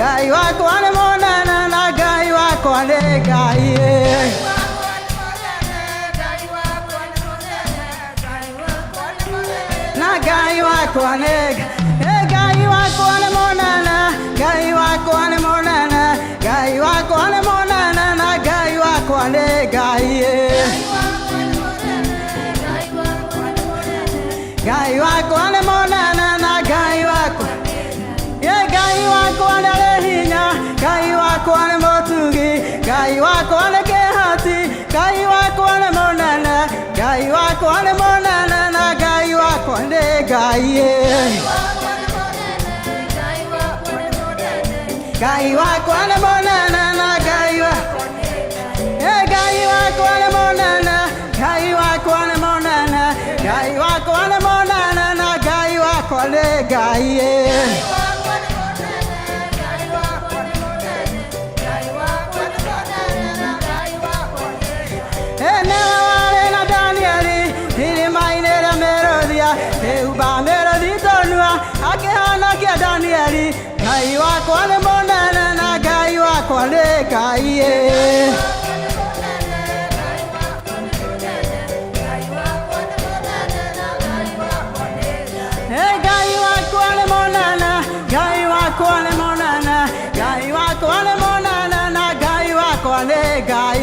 Ngai wakwa nĩ mũnene na Ngai wakwa nĩ Ngai. Na Ngai wakwa nĩ Eh, Ngai wakwa nĩ mũnene, Ngai wakwa nĩ mũnene, Ngai wakwa nĩ mũnene na Ngai wakwa nĩ Ngai. Ngai wakwa nĩ mũnene na Ngai wakwa Ye Ngai wakwa nĩ arĩ hinya, Ngai wakwa nĩ mũtugi, Ngai wakwa nĩ kĩhoti, Ngai wakwa nĩ mũnene, Ngai wakwa nĩ mũnene na Ngai wakwa nĩ Ngai. Ngai wakwa nĩ mũnene na Ngai wakwa Eh, Ngai wakwa nĩ mũnene, Ngai wakwa nĩ mũnene, Ngai wakwa nĩ mũnene na Ngai wakwa nĩ Ngai. Nĩwe warĩ na Danieli irima-inĩ rĩa mĩrũthi, akĩhumba mĩrũthi tũnua, akĩhonokia Danieli. Ngai wakwa nĩ mũnene na Ngai wakwa nĩ Ngai. Eh, Ngai wakwa nĩ mũnene, Ngai wakwa nĩ mũnene, Ngai wakwa nĩ mũnene na Ngai wakwa nĩ Ngai.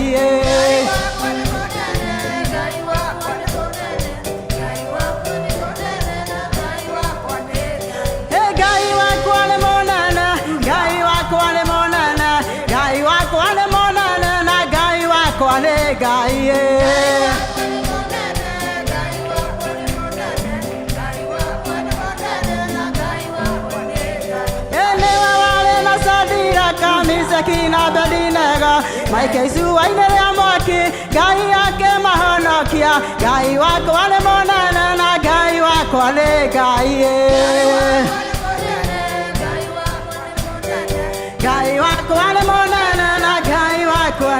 Eh, Ngai wakwa nĩ mũnene, Ngai wakwa nĩ mũnene, Ngai wakwa nĩ mũnene na Ngai wakwa nĩ Ngai. Eh, nĩwe warĩ na Shadraka, Meshaki na Abednego, maikio icua-inĩ rĩa mwaki, Ngai akĩmahonokia. Ngai wakwa nĩ mũnene na Ngai wakwa nĩ Ngai. Ngai wakwa nĩ mũnene na Ngai wakwa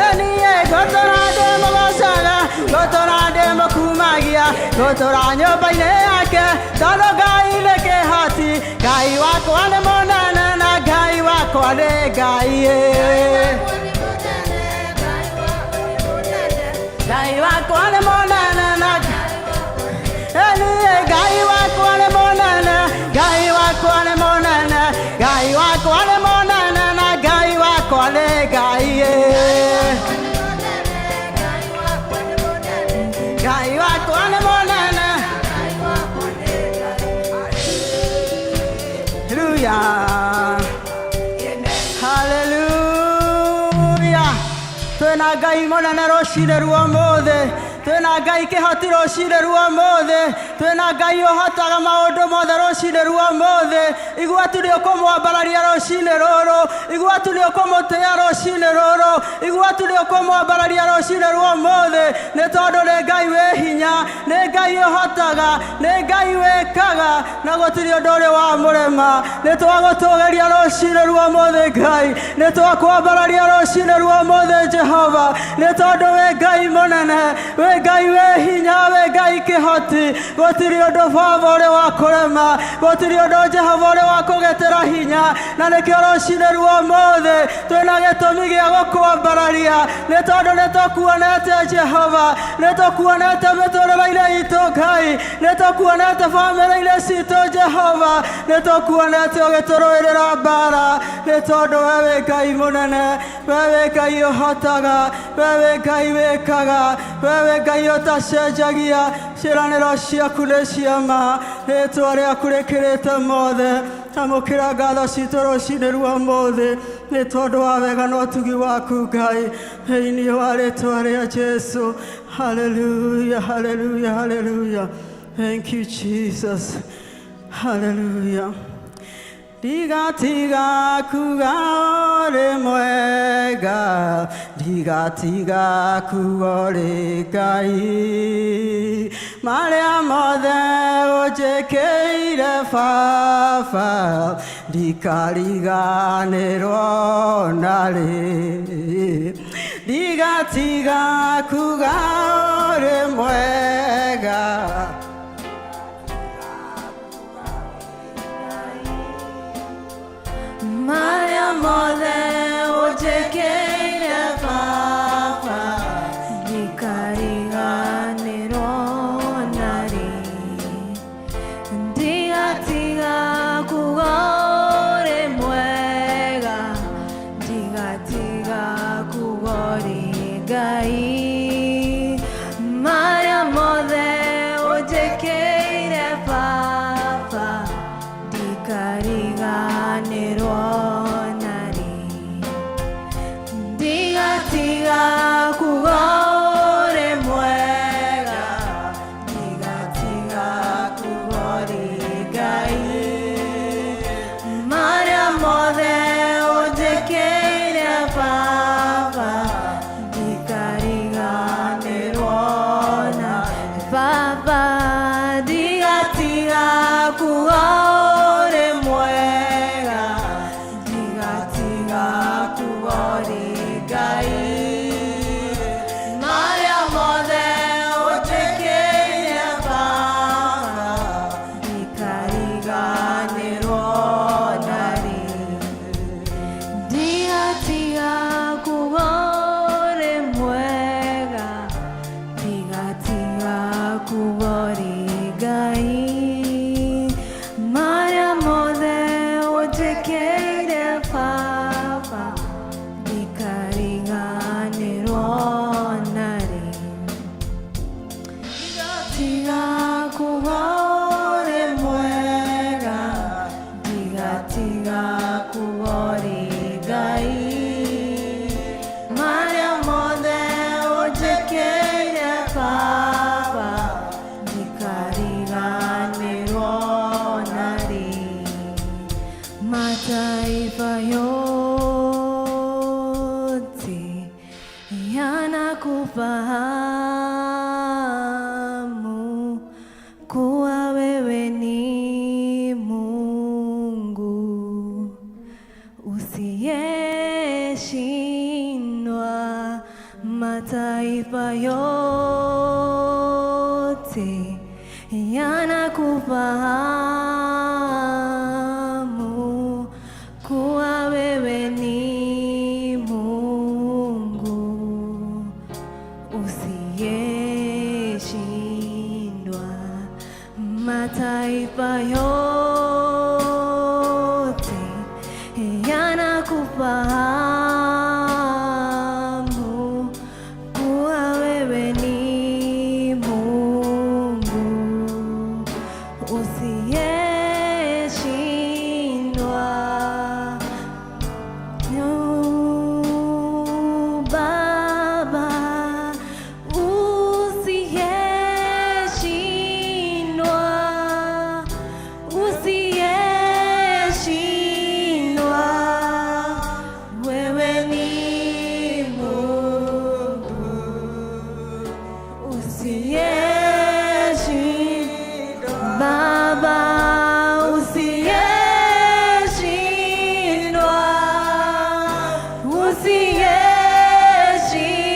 Eh, niĩ ngũtũra ndĩmũgocaga, ngũtũra ndĩmũkumagia, ngũtũra nyũmba-inĩ yake, tondũ Ngai nĩ kĩhoti. Ngai wakwa nĩ mũnene na Ngai wakwa nĩ Ngai. Ngai wakwa nĩ mũnene na Eh, niĩ Ngai wakwa nĩ mũnene, Ngai wakwa nĩ mũnene, Ngai wakwa nĩ mũnene na Ngai wakwa nĩ Ngai. Ngai wakwa nĩ mũnene. Hallelujah. Hallelujah. Twĩna Ngai mũnene rũcinĩ rwa ũmũthĩ, twĩna Ngai kĩhoti rũcinĩ rwa ũmũthĩ, twĩna Ngai ũhotaga maũndũ mothe rũcinĩ rwa ũmũthĩ. Igua tu nĩ ũkũmwambararia rũcinĩ rũrũ, igua tu nĩ ũkũmũtĩa rũcinĩ rũrũ, igua tu nĩ ũkũmwambararia rũcinĩ rwa ũmũthĩ, nĩ tondũ nĩ Ngai wĩ hinya, nĩ Ngai ũhotaga, nĩ Ngai wĩkaga, na gũtirĩ ũndũ ũrĩ wa mũrema. Nĩ twagũtũgĩria rũcinĩ rwa ũmũthĩ Ngai, nĩ twakwambararia rũcinĩ rwa ũmũthĩ Jehova, nĩ tondũ wĩ Ngai mũnene, wĩ Ngai wĩ hinya, wĩ Ngai kĩhoti. Gũtirĩ ũndũ Baba ũrĩ wa kũrema, gũtirĩ ũndũ Jehova ũrĩ wa kũgetĩra hinya, na nĩkĩo rũcinĩ rwa ũmũthĩ twĩna gĩtũmi gĩa gũkwambararia, nĩ tondũ nĩ tũkuonete Jehova, nĩ tũkuonete mĩtũrĩre-inĩ itũ Ngai, nĩ tũkuonete bamĩrĩ-inĩ citũ Jehova, nĩ tũkuonete ũgĩtũrũĩrĩra mbara, nĩ tondũ we wĩ Ngai mũnene, we wĩ Ngai ũhotaga, we wĩ Ngai wĩkaga, we wĩ Ngai ũtacenjagia, ciĩranĩro ciaku nĩ cia ma, rĩtwa rĩaku rĩkĩrĩte mothe. Amũkĩra ngatho citũ rũcinĩ rwa ũmũthĩ, nĩ tondũ wa wega na ũtugi waku Ngai, thĩinĩ wa rĩtwa rĩa Jesu. Hallelujah, hallelujah, hallelujah. Thank you, Jesus. Hallelujah. Ndigatiga kuga ũrĩ mwega, ndigatiga kuga ũrĩ Ngai. Marĩa mothe ũnjĩkĩire Baba, ndikariganĩrwo narĩ. Ndigatiga kuga ũrĩ mwega. Marĩa Yote yanakufahamu kuwa wewe ni Mungu usiyeshindwa. Mataifa yote yanakufahamu kuwa wewe ni Mungu usiyeshindwa. Mataifa yote yanakufahamu kuwa wewe ni Mungu usiyeshindwa. Baba usiyeshindwa, usiyeshindwa, wewe ni Mungu usiyeshindwa. Baba usiyeshindwa,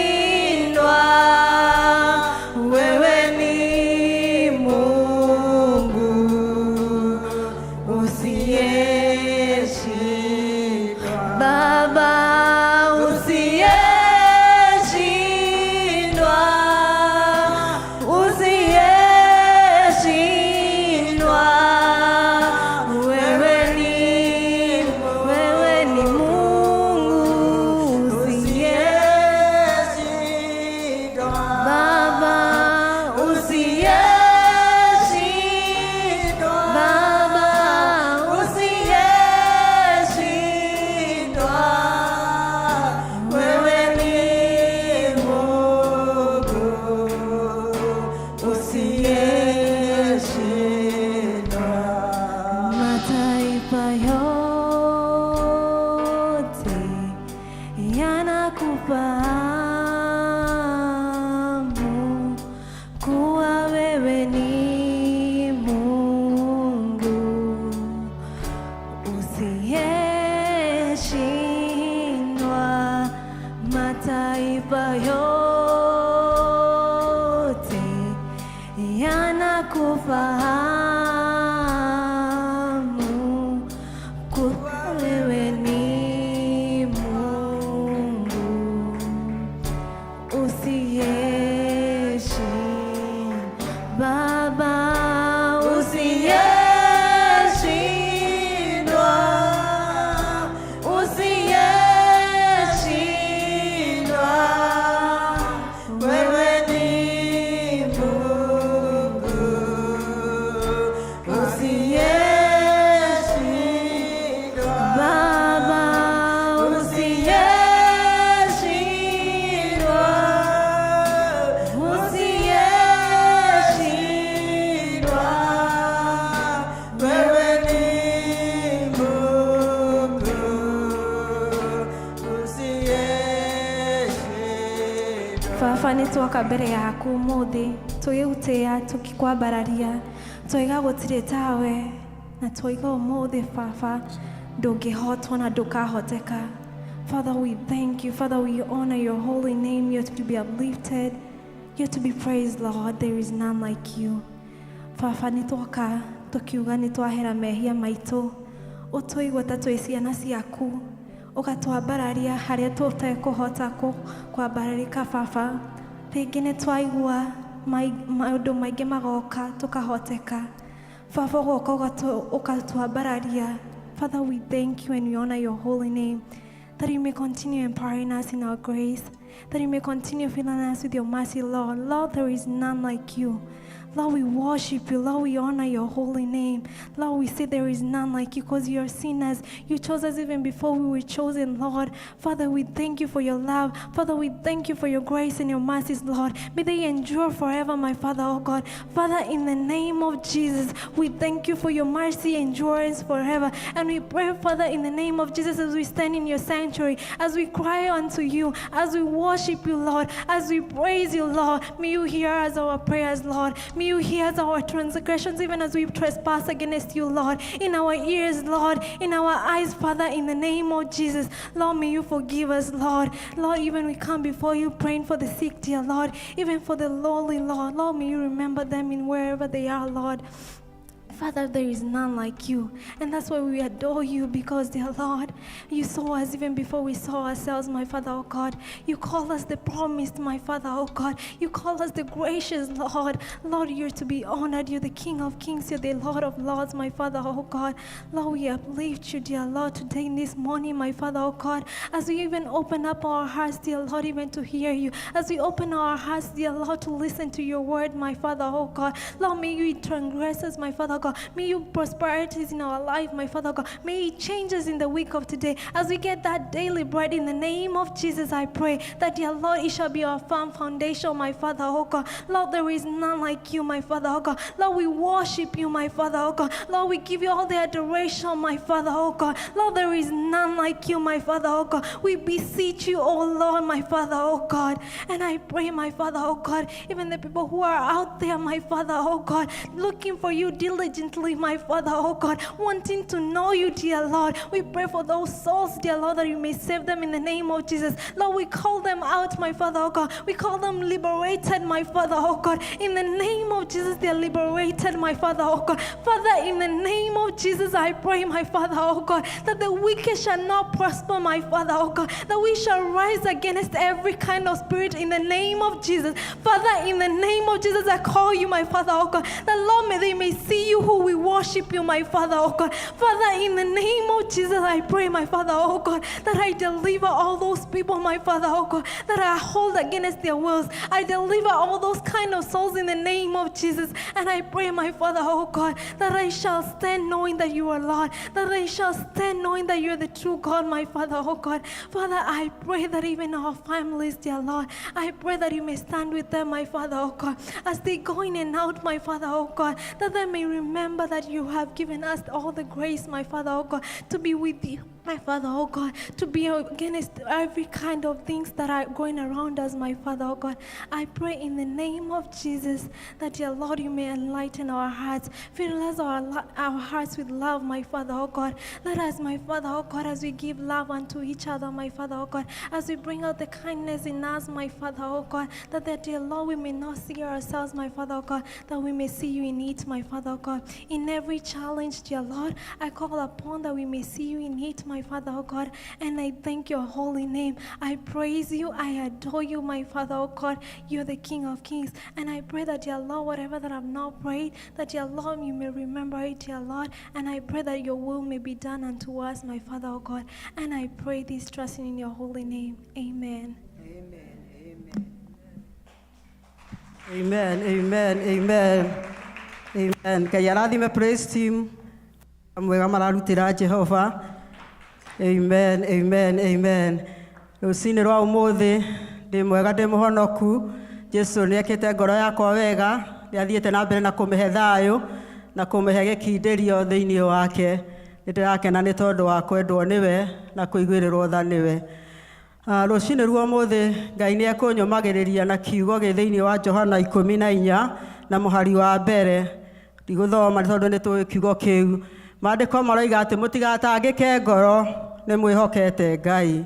usiyeshindwa, wewe ni Mungu usiyeshindwa. Baba usiyeshindwa, usiyeshindwa, wewe ni Mungu usiye Baba usiyeshindwa, Baba usiyeshindwa, wewe ni Mungu usiyeshindwa. Mataifa yote yanakufahamu kuwa wewe ni Mungu usiyeshindwa. Mataifa yote yanakufahamu kuwa wewe ni Mungu usiyeshindwa. Baba usiyeshindwa, usiyeshindwa, wewe ni Mungu usiyeshindwa. Baba usiyeshindwa, usiyeshindwa, wewe ni Mungu usiyeshindwa. Baba, nĩ twoka mbere yaku ũmũthĩ tũgĩgũtĩĩa, tũgĩkwambararia, twoiga gũtirĩ tawe, na twoiga ũmũthĩ, Baba, ndũngĩhotwo na ndũkahoteka. Father, we thank you. Father, we honor your holy name. You're to be uplifted. You're to be praised, Lord. There is none like you. Baba, nĩ twoka tũkiuga nĩ twahera mehia maitũ, ũtũigue ta twĩ ciana ciaku, ũgatwambararia harĩa tũtekũhota kwambararĩka. Baba, rĩngĩ nĩ twaigua maũndũ maingĩ magoka tũkahoteka. Baba, ũgoka ũgatwambararia. Father, we thank you and we honor your holy name, that you may continue empowering us in our grace. That you may continue filling us with your mercy, Lord. Lord, there is none like you. Lord, we worship you. Lord, we honor your holy name. Lord, we say there is none like you because you have seen us. You chose us even before we were chosen, Lord. Father, we thank you for your love. Father, we thank you for your grace and your mercies, Lord. May they endure forever, my Father, oh God. Father, in the name of Jesus, we thank you for your mercy endurance forever. And we pray, Father, in the name of Jesus, as we stand in your sanctuary, as we cry unto you, as we worship you, Lord, as we praise you, Lord, may you hear us our prayers, Lord. May you hear our transgressions, even as we trespass against you, Lord. In our ears, Lord, in our eyes, Father, in the name of Jesus. Lord, may you forgive us, Lord. Lord, even we come before you praying for the sick, dear Lord, even for the lonely, Lord. Lord, may you remember them in wherever they are, Lord. Father, there is none like you. And that's why we adore you, because, dear Lord, you saw us even before we saw ourselves, my Father, oh God. You call us the promised, my Father, oh God. You call us the gracious, Lord. Lord, you're to be honored. You're the King of kings. You're the Lord of lords, my Father, oh God. Lord, we uplift you, dear Lord, today in this morning, my Father, oh God, as we even open up our hearts, dear Lord, even to hear you. As we open our hearts, dear Lord, to listen to your word, my Father, oh God. Lord, may you transgress us, my Father, God. May you prosperities in our life, my Father God. May you change us in the week of today as we get that daily bread. In the name of Jesus, I pray that, dear Lord, it shall be our firm foundation, my Father, oh God. Lord, there is none like you, my Father, oh God. Lord, we worship you, my Father, oh God. Lord, we give you all the adoration, my Father, oh God. Lord, there is none like you, my Father, oh God. We beseech you, oh Lord, my Father, oh God. And I pray, my Father, oh God, even the people who are out there, my Father, oh God, looking for you diligently, my Father, oh God, wanting to know you, dear Lord. We pray for those souls, dear Lord, that you may save them in the name of Jesus. Lord, we call them out, my Father, oh God. We call them liberated, my Father, oh God. In the name of Jesus, they are liberated, my Father, oh God. Father, in the name of Jesus, I pray, my Father, oh God, that the wicked shall not prosper, my Father, oh God, that we shall rise against every kind of spirit in the name of Jesus. Father, in the name of Jesus, I call you, my Father, oh God, that Lord, may they may see you who we worship you, my Father, oh God. Father, in the name of Jesus, I pray, my Father, oh God, that I deliver all those people, my Father, oh God, that I hold against their wills. I deliver all those kind of souls in the name of Jesus. And I pray, my Father, oh God, that I shall stand knowing that you are Lord, that I shall stand knowing that you are the true God, my Father, oh God. Father, I pray that even our families, dear Lord, I pray that you may stand with them, my Father, oh God, as they go in and out, my Father, oh God, that they may remember that you have given us all the grace, my Father, oh God, to be with you, my Father, oh God, to be against every kind of things that are going around us, my Father, oh God. I pray in the name of Jesus that, dear Lord, you may enlighten our hearts, fill us our hearts with love, my Father, oh God. Let us, my Father, oh God, as we give love unto each other, my Father, oh God, as we bring out the kindness in us, my Father, oh God, that, dear Lord, we may not see ourselves, my Father, oh God, that we may see you in it, my Father, oh God. In every challenge, dear Lord, I call upon that we may see you in it, my Father, oh God, and I thank your holy name. I praise you. I adore you, my Father, oh God. You're the King of kings. And I pray that, dear Lord, whatever that I've not prayed, that, dear Lord, you may remember it, dear Lord. And I pray that your will may be done unto us, my Father, oh God. And I pray this trusting in your holy name. Amen. Amen. Amen. Amen. Amen. Amen. Ngai arathime praise team mwega mararutĩra Jehova. Amen. Amen. Amen. Rũcinĩ rwa ũmũthĩ ndĩ mwega, ndĩ mũhonoku. Jesu nĩ ekĩte ngoro yakwa wega, nĩ athiĩte na mbere na kũmĩhe thayũ na kũmĩhe gĩkindĩrio thĩinĩ wake. Nĩ ndĩrakena nĩ tondũ wa kwendwo nĩwe na kũiguĩrĩrwo tha nĩwe. Rũcinĩ rwa ũmũthĩ Ngai nĩ ekũnyũmagĩrĩria na kiugo gĩ thĩinĩ wa Johana 14 na mũhari wa mbere. Ndigũthoma nĩ tondũ nĩ tũĩ kiugo kĩu. Maandĩko maroiga atĩ mũtigatangĩke ngoro, nĩ mwĩhokete Ngai.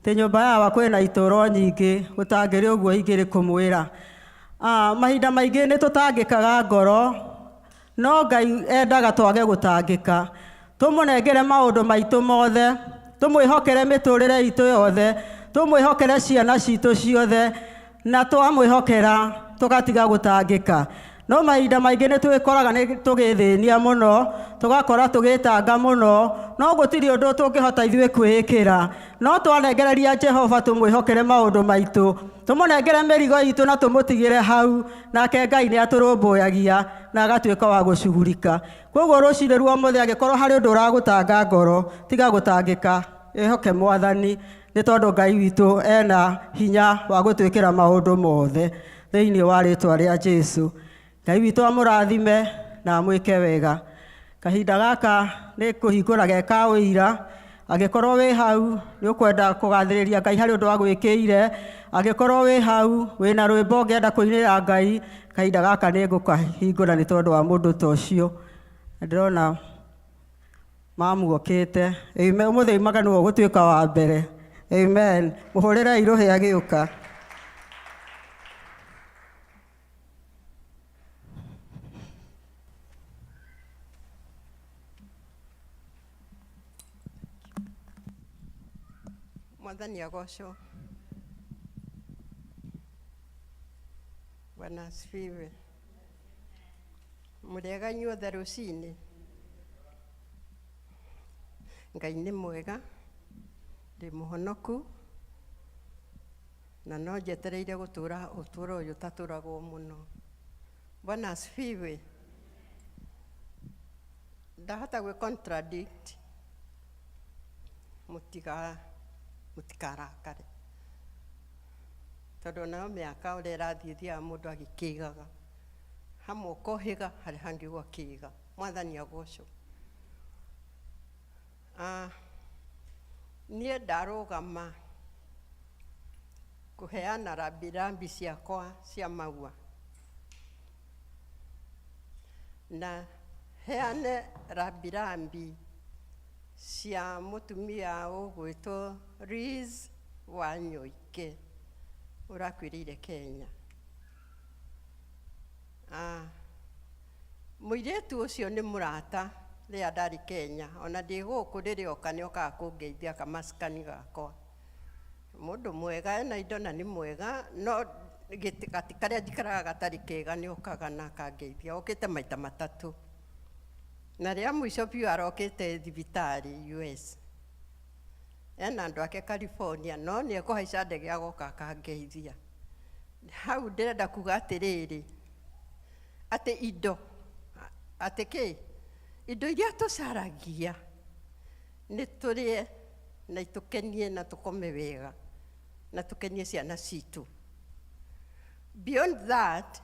Atĩ nyũmba yawa kwĩna itũũro nyingĩ, gũtangĩrĩ ũguo ingĩrĩ kũmwĩra. Mahinda maingĩ nĩ tũtangĩkaga ngoro, no Ngai endaga twage gũtangĩka. Tũmũnengere maũndũ maitũ mothe, tũmwĩhokere mĩtũrĩre itũ yothe, tũmwĩhokere ciana citũ ciothe, na twamwĩhokera tũgatiga gũtangĩka. No mahinda maingĩ nĩ twĩkoraga nĩ tũgĩthĩnia mũno, tũgakora tũgĩtanga mũno, no gũtirĩ ũndũ tũngĩhota ithuĩ kwĩĩkĩra. No twanengereria Jehova tũmwĩhokere maũndũ maitũ, tũmũnengere mĩrigo itũ na tũmũtigĩre hau, nake Ngai nĩ atũrũmbũyagia na agatuĩka wa gũcugurika. Koguo rũcinĩ rwa ũmũthĩ angĩkorwo harĩ ũndũ ũragũtanga ngoro, tiga gũtangĩka, ĩhoke Mwathani, nĩ tondũ Ngai witũ ena hinya wa gũtwĩkĩra maũndũ mothe thĩinĩ wa rĩtwa rĩa Jesu. Ngai witũ amũrathime na amwĩke wega. Kahinda gaka nĩ kũhingũra ge ka ũira, angĩkorwo wĩ hau nĩ ũkwenda kũgathĩrĩria Ngai harĩ ũndũ agwĩkĩire, angĩkorwo wĩ hau wĩna rwĩmbo ũngĩenda kũinĩra Ngai, kahinda gaka nĩ ngũkahingũra nĩ tondũ wa mũndũ ta ũcio. Na ndĩrona mamu okĩte. Amen. Ũmũthĩ umaga nĩwe ũgũtuĩka wa mbere. Amen. Mũhũrĩrei rũhĩ agĩũka. Mwathani agocwo. Bwana asifiwe. Mũrĩega inyuothe rũcinĩ. Ngai nĩ mwega, ndĩ mũhonoku, na no njetereire gũtũra ũtũro ũyũ ũtatũragwo mũno. Bwana asifiwe. Ndahota gwĩ contradict mũtiga mũtikarakare tondũ nayo mĩaka ũrĩa ĩrathiĩ ĩthiaga mũndũ agĩkĩgaga hamwe ũkohĩga harĩa hangĩ ũgakĩga. Mwathani agocwo. Ah, niĩ ndarũgama kũheana rambirambi ciakwa cia maua na heane rambirambi cia mũtumia ũgwĩtwo Liz Wanyoike ũrakuĩrĩire Kenya. Ah, mũirĩtu ũcio nĩ mũrata rĩrĩa ndarĩ Kenya ona ndĩ gũkũ rĩrĩa oka nĩ okaga kũngeithia kamaskani gakwa. Mũndũ mwega ena indo na nĩ mwega no gĩtĩ gati karĩa njikaraga gatarĩ kega nĩ okaga na akangeithia. Okĩte maita matatũ. Na rĩa mũico biũ arokĩte thibitarĩ US. Ena andũ ake California no nĩ ekũhaica ndege agoka akangeithia. Hau ndĩrenda kuga atĩrĩrĩ, atĩ indo, atĩ kĩ? Indo iria tũcaragia nĩ tũrĩe na itũkenie na tũkome wega na tũkenie ciana citũ. Beyond that,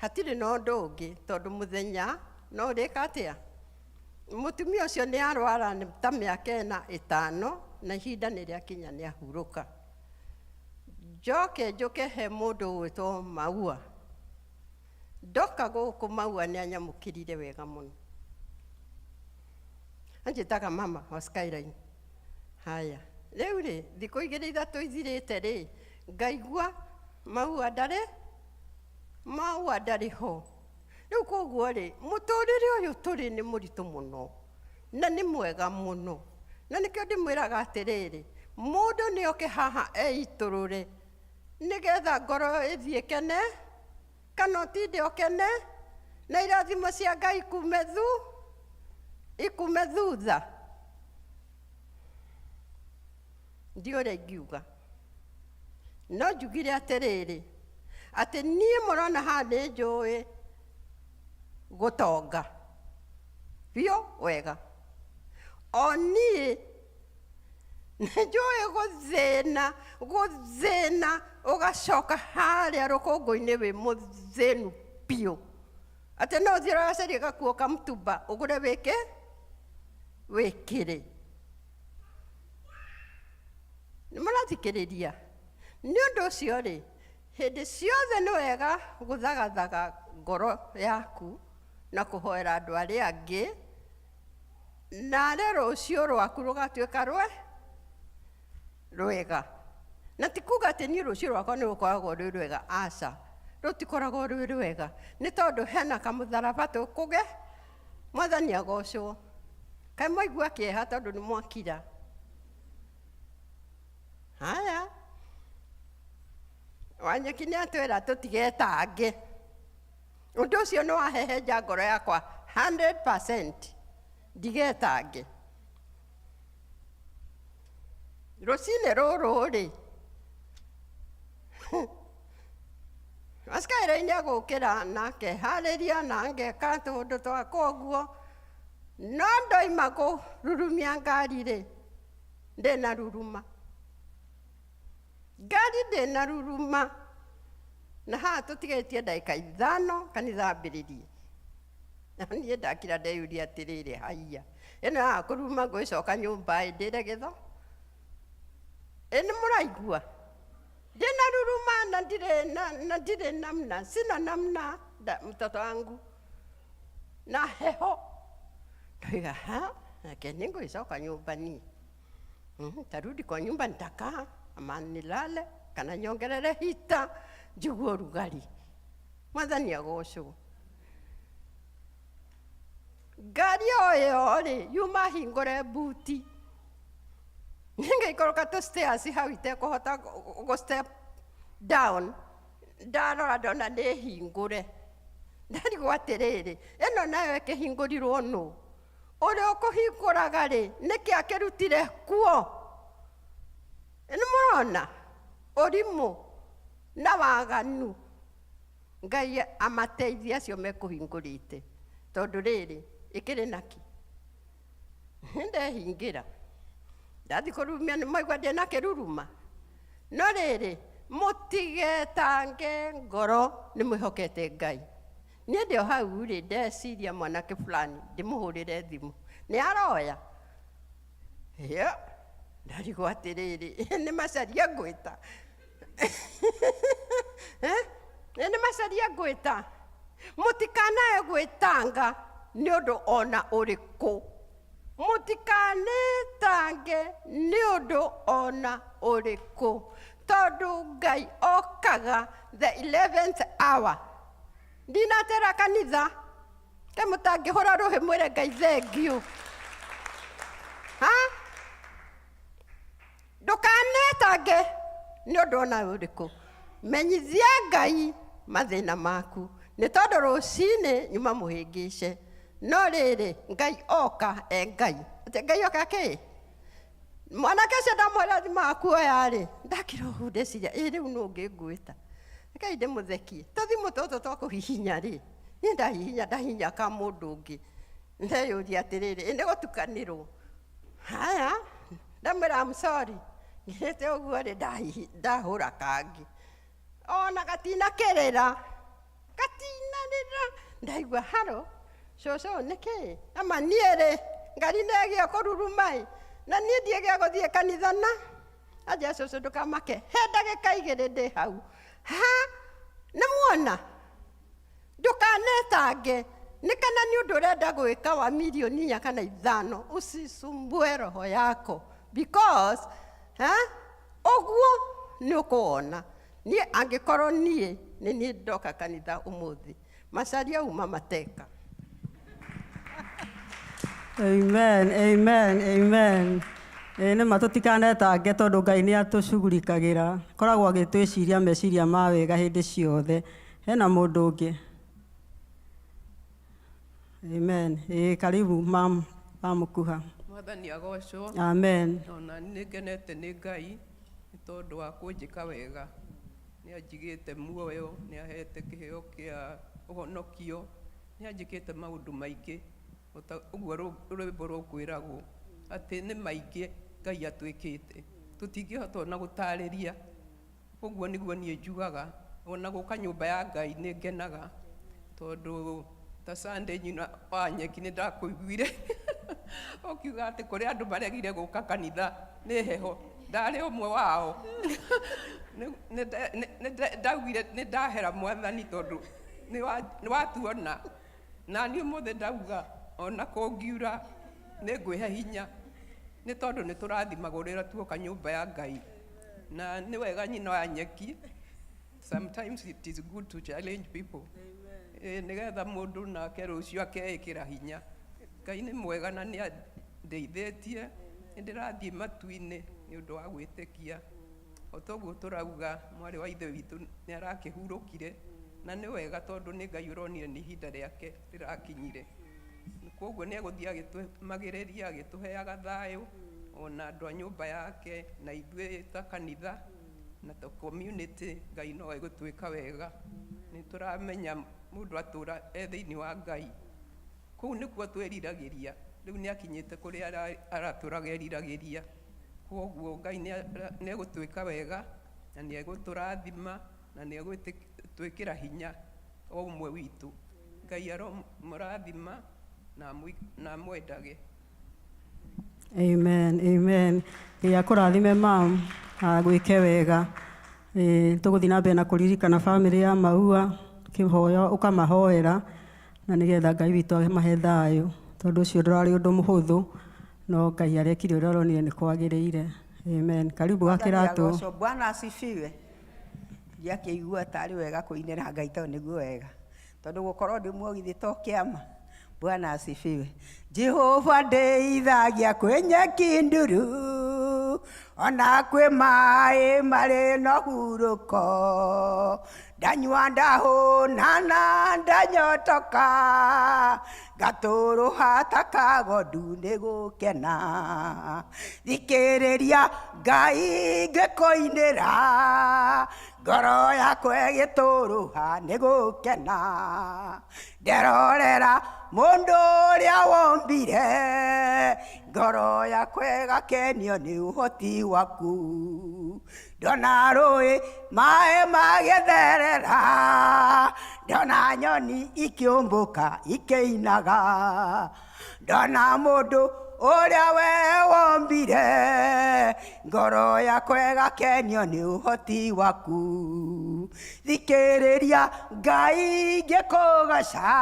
hatirĩ na ũndũ ũngĩ tondũ mũthenya no ũrĩka atĩa? Mũtumia ũcio nĩ arwara ta mĩaka ĩna ĩtano na ihinda nĩ rĩakinya nĩ ahurũka. Njoke njũke he mũndũ ũgwĩtwo Maua. Ndoka gũkũ Maua nĩ anyamũkĩrire wega mũno. Anjĩtaga mama wa Skyline. Haya, rĩu rĩ, thikũ igĩrĩ ithatũ ithirĩte rĩ, ngaigua Maua ndarĩ, Maua ndarĩ ho. Rĩu koguo rĩ, mũtũrĩre ũyũ tũrĩ nĩ mũritũ mũno, na nĩ mwega mũno. Na nĩkĩo ndĩmwĩraga atĩrĩrĩ, mũndũ nĩ oke haha eitũrũre, nĩgetha ngoro ĩthiĩ ĩkene, kana ũtinde ũkene, na irathimo cia Ngai ikume thu, ikume thutha. Ndiũĩ ũrĩa ingiuga. No njugire atĩrĩrĩ, atĩ niĩ mũrona haha nĩ njũĩ gũtonga biũ wega. O niĩ nĩ njũĩ gũthĩna, gũthĩna ũgacoka harĩa rũkũngũ-inĩ wĩ mũthĩnu biũ. Atĩ no ũthiĩ ũracaria gakuo ka mtumba ũgũre wĩke, wĩkĩre. Nĩ mũrathikĩrĩria? Nĩ ũndũ ũcio rĩ, hĩndĩ ciothe nĩ wega gũthagathaga ngoro yaku na kũhoera andũ arĩa angĩ, naarĩ rũciũ rwaku rũgatuĩka rwe rwega. Na ti kuga atĩ niĩ rũciũ rwakwa nĩ rũkoragwo rwĩ rwega, aca, rũtikoragwo rwĩ rwega, nĩ tondũ hena kamũtharaba tũkũge, Mwathani agocwo. Kaĩ mwaigua kĩeha tondũ nĩ mwakira? Haya, Wanyeki nĩ atwĩra tũtigetange. Ũndũ ũcio nĩ wahehenja ngoro yakwa 100%. Ndigetange. Rũcinĩ rũrũ rĩ, Maskaira-inĩ agũkĩra na ngeharĩria na ngeka tũũndũ twakwa ũguo, no ndoima kũrurumia ngari rĩ, ndĩna ruruma. Ngari ndĩna ruruma. Na haha tũtigĩtie ndagĩka 5 kanitha ambĩrĩrie. Na niĩ ndakira ndeyũria atĩrĩrĩ, haiya, ĩno yaga kũruruma ngũgĩcoka nyũmba ĩ ndĩre gĩtho? Ĩ nĩ mũraigua? Ndĩna ruruma na ndirĩ na, na ndirĩ namna, sina namna da, mtoto wangu. Na heho. Ndoiga, ha, reke nĩngũgĩcoka nyũmba niĩ. Tarudi kwa nyumba nitakaa ama nilale kana nyongerere hita njigue ũrugarĩ. Mwathani agocwo. Ngari o ĩyo rĩ, yuma hingũre buti. Nĩngĩikũrũka tũ stairs hau itekũhota gũ step down. Ndarora ndona nĩ hingũre. Ndarigwo atĩrĩrĩ, ĩno nayo ĩkĩhingũrirwo nũ? Ũrĩa ũkũhingũraga rĩ, nĩkĩ akĩrutire kuo? Nĩ mũrona ũrimũ na waganu. Ngai amateithie acio mekũhingũrĩte, tondũ rĩrĩ, ĩkĩrĩ naki? Nĩndehingĩra. Ndathiĩ kũrurumia nĩ mwaigua ndĩna kĩruruma. No rĩrĩ, mũtigetange ngoro nĩ mwĩhokete Ngai. Niĩ ndĩ o hau rĩ, ndeciria mwanake fulani ndĩmũhũrĩre thimũ. Nĩ aroya? Ĩyo, ndarigwo atĩrĩrĩ, nĩ Macharia ngwĩta? Nĩ Macharia ngwĩta? Mũtikanae gwĩtanga nĩ ũndũ ona ũrĩkũ. Mũtikanetange nĩ ũndũ ona ũrĩkũ. Tondũ Ngai okaga the 11th hour. Ndinatera kanitha. Ke mũtangĩhũra rũhĩ mwĩre Ngai thengiũ. Ha? Ndũkanetange nĩ ũndũ ona ũrĩkũ. Menyithia Ngai mathĩna maku. Nĩ tondũ rũcinĩ nyuma mũhĩngĩce. No rĩrĩ, Ngai oka e Ngai. Atĩ Ngai oka kĩ? Mwanake ũcio ndamwĩra thimũ akuoya rĩ, ndakira ũguo ndeciria, ĩ rĩu nũ ũngĩ ngwĩta? Rekei ndĩmũthekie. Tũthimũ tũtũ twa kũhihinya rĩ, niĩ ndahihinya ndahihinya ka mũndũ ũngĩ. Ndeyũria atĩrĩrĩ, ĩ nĩ gũtukanĩrwo? Haya, ndamwĩra I'm sorry. Ngirĩte ũguo rĩ, ndahũra kangĩ. Ona gatina kĩrĩra. Gatinarĩra. Ndaigua haro, cũcũ nĩkĩ? Ama niĩ rĩ, ngari nĩ ĩgĩa kũruruma ĩ, na niĩ ndiĩgĩa gũthiĩ kanitha na. Anjĩra cũcũ ndũkamake, he ndagĩka 2 ndĩ hau. Ha, nĩ muona? Ndũkanetange, nĩ kana nĩ ũndũ ũrenda gwĩka wa mirioni 4 kana 5, usisumbue roho yako. Because, ha, ũguo nĩ ũkũwona. Niĩ angĩkorwo niĩ, nĩ niĩ ndoka kanitha ũmũthĩ. Macharia uma mateka. Amen, amen, amen. Nĩ ma tũtikanetange tondũ Ngai nĩ atũcugurikagĩra. Koragwo agĩtwĩciria meciria ma wega hĩndĩ ciothe. Hena mũndũ ũngĩ? Amen. Karibu mam Mukuha. Mwathani agocwo. Amen. Ona nĩ ngenete nĩ Ngai nĩ tondũ wa kũnjĩka wega. Nĩ anjigĩte muoyo, nĩ ahete kĩheo kĩa ũhonokio, nĩ anjĩkĩte maũndũ maingĩ. Ũguo rwĩmbo rũkwĩragwo atĩ nĩ maingĩ Ngai atwĩkĩte. Tũtingĩhota ona gũtarĩria. Ũguo nĩguo niĩ njugaga. Ona gũka nyũmba ya Ngai nĩ ngenaga. Tondũ ta Sunday nyina wa nyeki nĩ ndakũiguire. Ũkiuga atĩ kũrĩ andũ maregire gũka kanitha nĩ heho. Ndarĩ ũmwe wao. Ndaugire nĩ ndahera Mwathani tondũ nĩ watuona. Na niĩ ũmũthĩ ndauga ona kũngiura nĩ ngwĩhe hinya. Nĩ tondũ nĩ tũrathimagwo rĩrĩa tuoka nyũmba ya Ngai. Na nĩ wega nyina wa nyeki. Sometimes it is good to challenge people. Nĩgetha mũndũ nake rũciũ akeĩkĩra hinya. Ngai nĩ mwega na nĩ andeithĩtie. Nĩ ndĩrathiĩ matu-inĩ nĩ ũndũ wa gwĩtĩkia. O toguo tũrauga mwarĩ wa ithe witũ nĩ arakĩhurũkire. Na nĩ wega tondũ nĩ Ngai ũronire nĩ ihinda rĩake rĩrakinyire. Koguo nĩ egũthiĩ agĩtũmagĩrĩria, agĩtũheaga thayũ, ona andũ a nyũmba yake, na ithuĩ ta kanitha, na ta community, Ngai no egũtwĩka wega. Nĩ tũramenya mũndũ atũra e thĩinĩ wa Ngai. Kũu nĩkuo twĩriragĩria, rĩu nĩ akinyĩte kũrĩa aratũraga eriragĩria. Koguo Ngai nĩ egũtwĩka wega, na nĩ egũtũrathima, na nĩ egũtwĩkĩra hinya o ũmwe witũ. Ngai aromũrathima na amwendage. Amen, amen. Ngai akũrathime mam, agwĩke wega. Tũgũthiĩ na mbere na kũririkana bamĩrĩ ya Maua, kĩhoya ũkamahoera na nĩgetha Ngai witũ amahe thayũ, tondũ ũcio ndũrarĩ ũndũ mũhũthũ, no Ngai arekire ũrĩa aronire nĩ kwagĩrĩire. Amen. Karibu Gakĩratũ. Agocwo. Bwana asifiwe. Ndiakĩigua tarĩ wega kũinĩra Ngai tondũ nĩguo wega, tondũ gũkorwo ndĩ muogithi to kĩama. Bwana asifiwe. Jehova ndeithagia kwĩ nyeki nduru, ona kwĩ maĩ marĩ na hurũko, ndanyua ndahũna na ndanyotoka, ngatũrũha ta kagondu nĩ gũkena. Thikĩrĩria Ngai ngĩkũinĩra, ngoro yakwa ĩgĩtũrũha nĩ gũkena. Nderorera mũndũ ũrĩa wombire, ngoro yakwa ĩgakenio nĩ ũhoti waku. Ndona rũĩ maĩ magĩtherera, ndona nyoni ikĩũmbũka ikĩinaga, ndona mũndũ ũrĩa we wombire, ngoro yakwa ĩgakenio nĩ ũhoti waku. Thikĩrĩria Ngai ngĩkũgoca,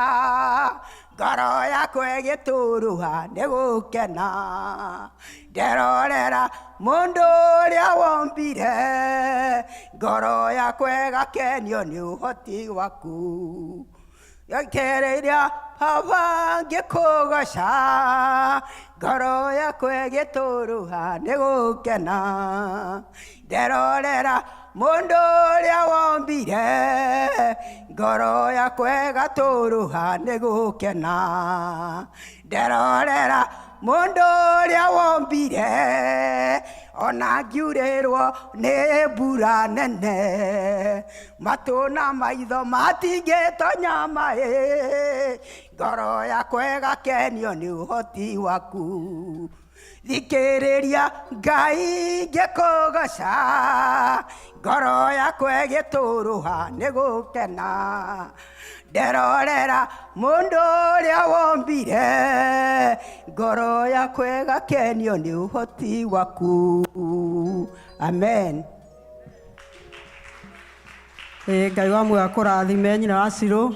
ngoro yakwa ĩgĩtũrũha nĩ gũkena. Nderorera mũndũ ũrĩa wombire, ngoro yakwa ĩgakenio nĩ ũhoti waku. Thikĩrĩria Baba ngĩkũgoca, ngoro yakwa ĩgĩtũrũha nĩ gũkena. Nderorera mũndũ ũrĩa wombire, ngoro yakwa ĩgatũrũha nĩ gũkena. Nderorera mũndũ ũrĩa wombire, ona ngiurĩrwo nĩ mbura nene, matũ na maitho matingĩtonya maĩ, ngoro yakwa ĩgakenio nĩ ũhoti waku. Thikĩrĩria Ngai ngĩkũgoca, ngoro yakwa ĩgĩtũrũha nĩ gũkena. Nderorera mũndũ ũrĩa wombire, ngoro yakwa ĩgakenio nĩ ũhoti waku. Amen. Ngai wa muoyo akũrathime nyina wa Cirũ,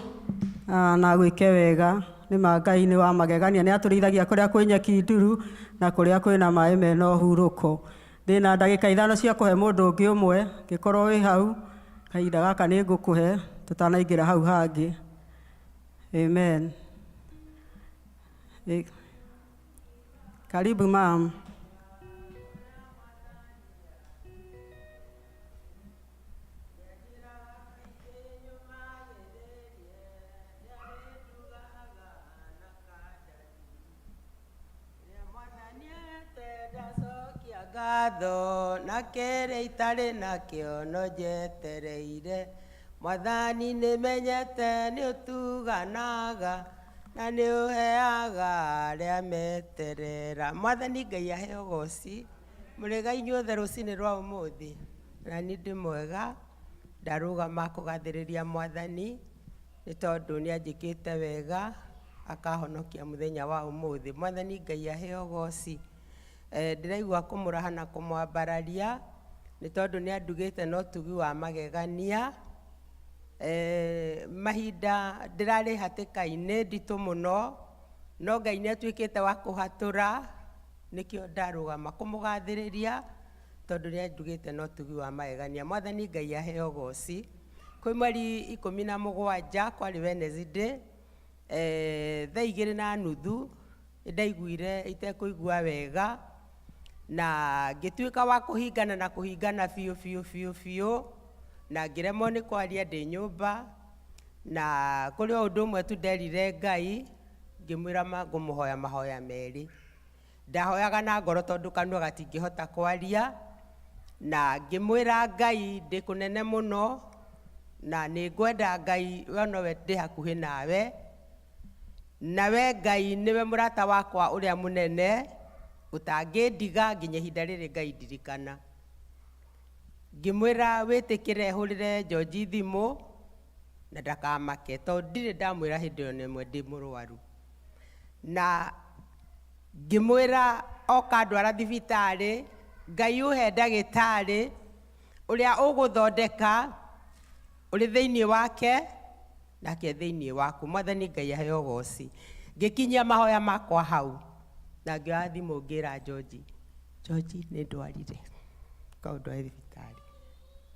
na agwĩke wega. Nĩ ma Ngai nĩ wa magegania, nĩ atũrĩithagia kũrĩa kwĩ nyeki nduru na kũrĩa kwĩna maĩ mena ũhurũko. Ndĩna ndagĩka 5 cia kũhe mũndũ ũngĩ ũmwe, ngĩkorwo wĩ hau, kahinda gaka nĩ ngũkũhe tũtanaingĩra hau hangĩ. Amen. Karibu ma'am. Ngatho na kĩrĩa itarĩ nakĩo no njetereire. Mwathani nĩmenyete nĩ ũtuganaga na nĩ ũheaga arĩa meterera. Mwathani Ngai aheo goci. Mũrĩega inyuothe rũcinĩ rwa ũmũthĩ. Na niĩ ndĩ mwega, ndarũgama kũgathĩrĩria Mwathani nĩ tondũ nĩ anjĩkĩte wega akahonokia mũthenya wa ũmũthĩ. Mwathani Ngai aheo goci. Ndĩraigua kũmũraha na kũmwambararia nĩ tondũ nĩ andugĩte na ũtugi wa magegania. Mahinda ndĩrarĩ hatĩka-inĩ nditũ mũno, no Ngai nĩ atuĩkĩte wa kũhatũra, nĩkĩo ndarũgama kũmũgathĩrĩria tondũ nĩ andugĩte na ũtugi wa magegania. Mwathani Ngai aheo goci. Kwĩ mweri 17 kwarĩ Wednesday, thaa 2:30 nĩndaiguire itekũigua wega na ngĩtuĩka wa kũhingana na kũhingana biũ biũ biũ biũ, na ngĩremwo nĩ kwaria ndĩ nyũmba. Na kũrĩ o ũndũ ũmwe tu nderire Ngai, ngĩmwĩra ngũmũhoya mahoya merĩ. Ndahoyaga na ngoro tondũ kanua gatingĩhota kwaria, na ngĩmwĩra Ngai ndĩ kũnene mũno, na nĩ ngwenda Ngai we nowe ndĩ hakuhĩ nawe, nawe Ngai nĩwe mũrata wakwa ũrĩa mũnene, ũtangĩndiga nginya ihinda rĩrĩ Ngai ndirikana. Ngĩmwĩra wĩtĩkĩre hũrĩre George thimũ na ndakamake tondũ ndirĩ ndamwĩra hĩndĩ ĩyo ĩmwe ndĩ mũrwaru. Na ngĩmwĩra oka ndwara thibitarĩ, Ngai ũhe ndagĩtarĩ ũrĩa ũgũthondeka ũrĩ thĩinĩ wake nake thĩinĩ waku. Mwathani Ngai aheo ũgoci. Ngĩkinyia mahoya makwa hau na ngĩoya thimũ ngĩra George, George nĩ ndwarire, kaũndware thibitarĩ.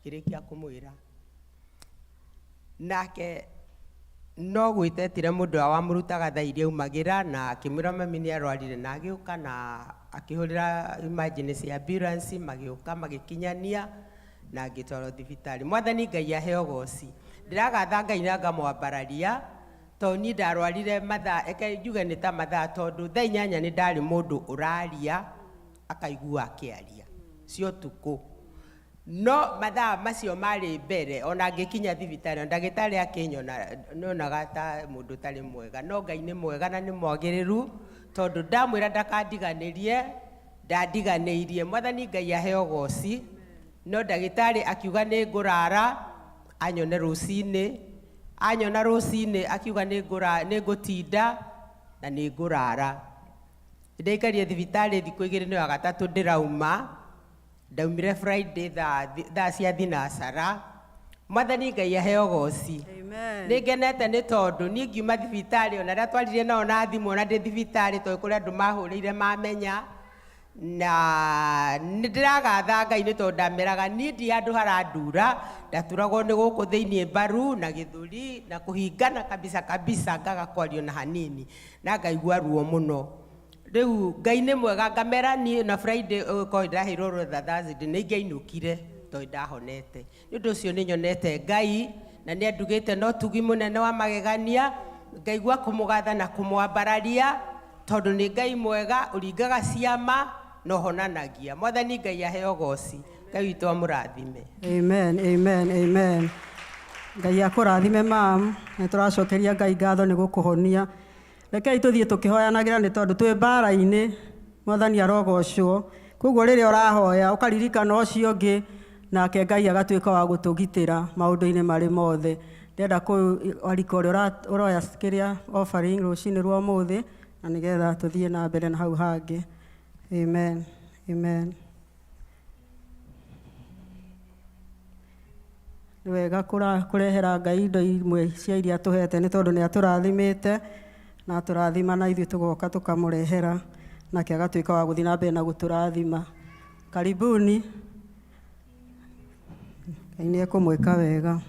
Ngĩrĩkia kũmwĩra nake no gwĩtetire mũndũ ũrĩa wamũrutaga thaa iria aumagĩra na akĩmwĩra mami nĩ arwarire, na agĩũka na akĩhũrĩra emergency ambulance, magĩũka magĩkinyania na ngĩtwarwo thibitarĩ. Mwathani Ngai aheo ũgoci. Ndĩragatha Ngai na ngamwambararia tondũ niĩ ndarwarire mathaa, reke njuge nĩ ta mathaa, tondũ thaa 8 nĩ ndarĩ mũndũ ũraria akaigua akĩaria cia ũtukũ. No mathaa macio marĩ mbere ona ngĩkinya thibitarĩ ona ndagĩtarĩ akĩnyona nyonaga ta mũndũ ũtarĩ mwega, no Ngai nĩ mwega na nĩ mwagĩrĩru tondũ ndamwĩra ndakandiganĩrie, ndandiganĩirie. Mwathani Ngai aheo ũgoci. No ndagĩtarĩ akiuga nĩ ngũrara anyone rũcinĩ, anyona rũcinĩ akiuga nĩ ngũtinda na nĩ ngũrara. Ndaikarire thibitarĩ thikũ igĩrĩ nĩ wa gatatũ ndĩrauma, ndaumire Friday thaa cia thinacara. Mwathani Ngai aheo ũgoci. Nĩ ngenete nĩ tondũ niĩ ngiuma thibitarĩ ona arĩa twaririe nao na thimũ ona ndĩ thibitarĩ tondũ kũrĩ andũ mahũrĩire mamenya, na nĩ ndĩragatha Ngai nĩ tondũ ndameraga niĩ ndi handũ harandura, ndaturagwo nĩ gũkũ thĩinĩ mbaru na gĩthũri na kũhingana kabisa kabisa, ngaga kwario na hanini na ngaigua ruo mũno. Rĩu Ngai nĩ mwega, ngamera niĩ na Friday korwo ndĩraheirwo rũtha Thursday nĩ ingĩainũkire tondũ ndahonete. Nĩ ũndũ ũcio nĩ nyonete Ngai na nĩ andugĩte na ũtugi mũnene wa magegania, ngaigua kũmũgatha na kũmwambararia tondũ nĩ Ngai mwega ũringaga ciama na ũhonanagia. Mwathani Ngai aheo ũgoci. Ngai witũ amũrathime. Amen, amen, amen. Ngai akũrathime mam, nĩ tũracokeria Ngai ngatho nĩ gũkũhonia. Rekei tũthiĩ tũkĩhoyanagĩra nĩ tondũ twĩ mbara-inĩ, Mwathani arogocwo. Koguo rĩrĩa ũrahoya ũkaririkana ũcio ũngĩ, nake Ngai agatuĩka wa gũtũgitĩra maũndũ-inĩ marĩ mothe. Ndĩrenda kũarika ũrĩa ũroya kĩrĩa offering rũcinĩ rwa ũmũthĩ, na nĩgetha tũthiĩ na mbere na hau hangĩ. Amen, amen. Nĩ wega kũrehera Ngai indo imwe cia iria atũhete nĩ tondũ nĩ atũrathimĩte na atũrathima na ithuĩ tũgoka tũkamũrehera nake agatuĩka wa gũthiĩ na mbere na gũtũrathima. Karibuni. Ngai nĩ ekũmwĩka wega.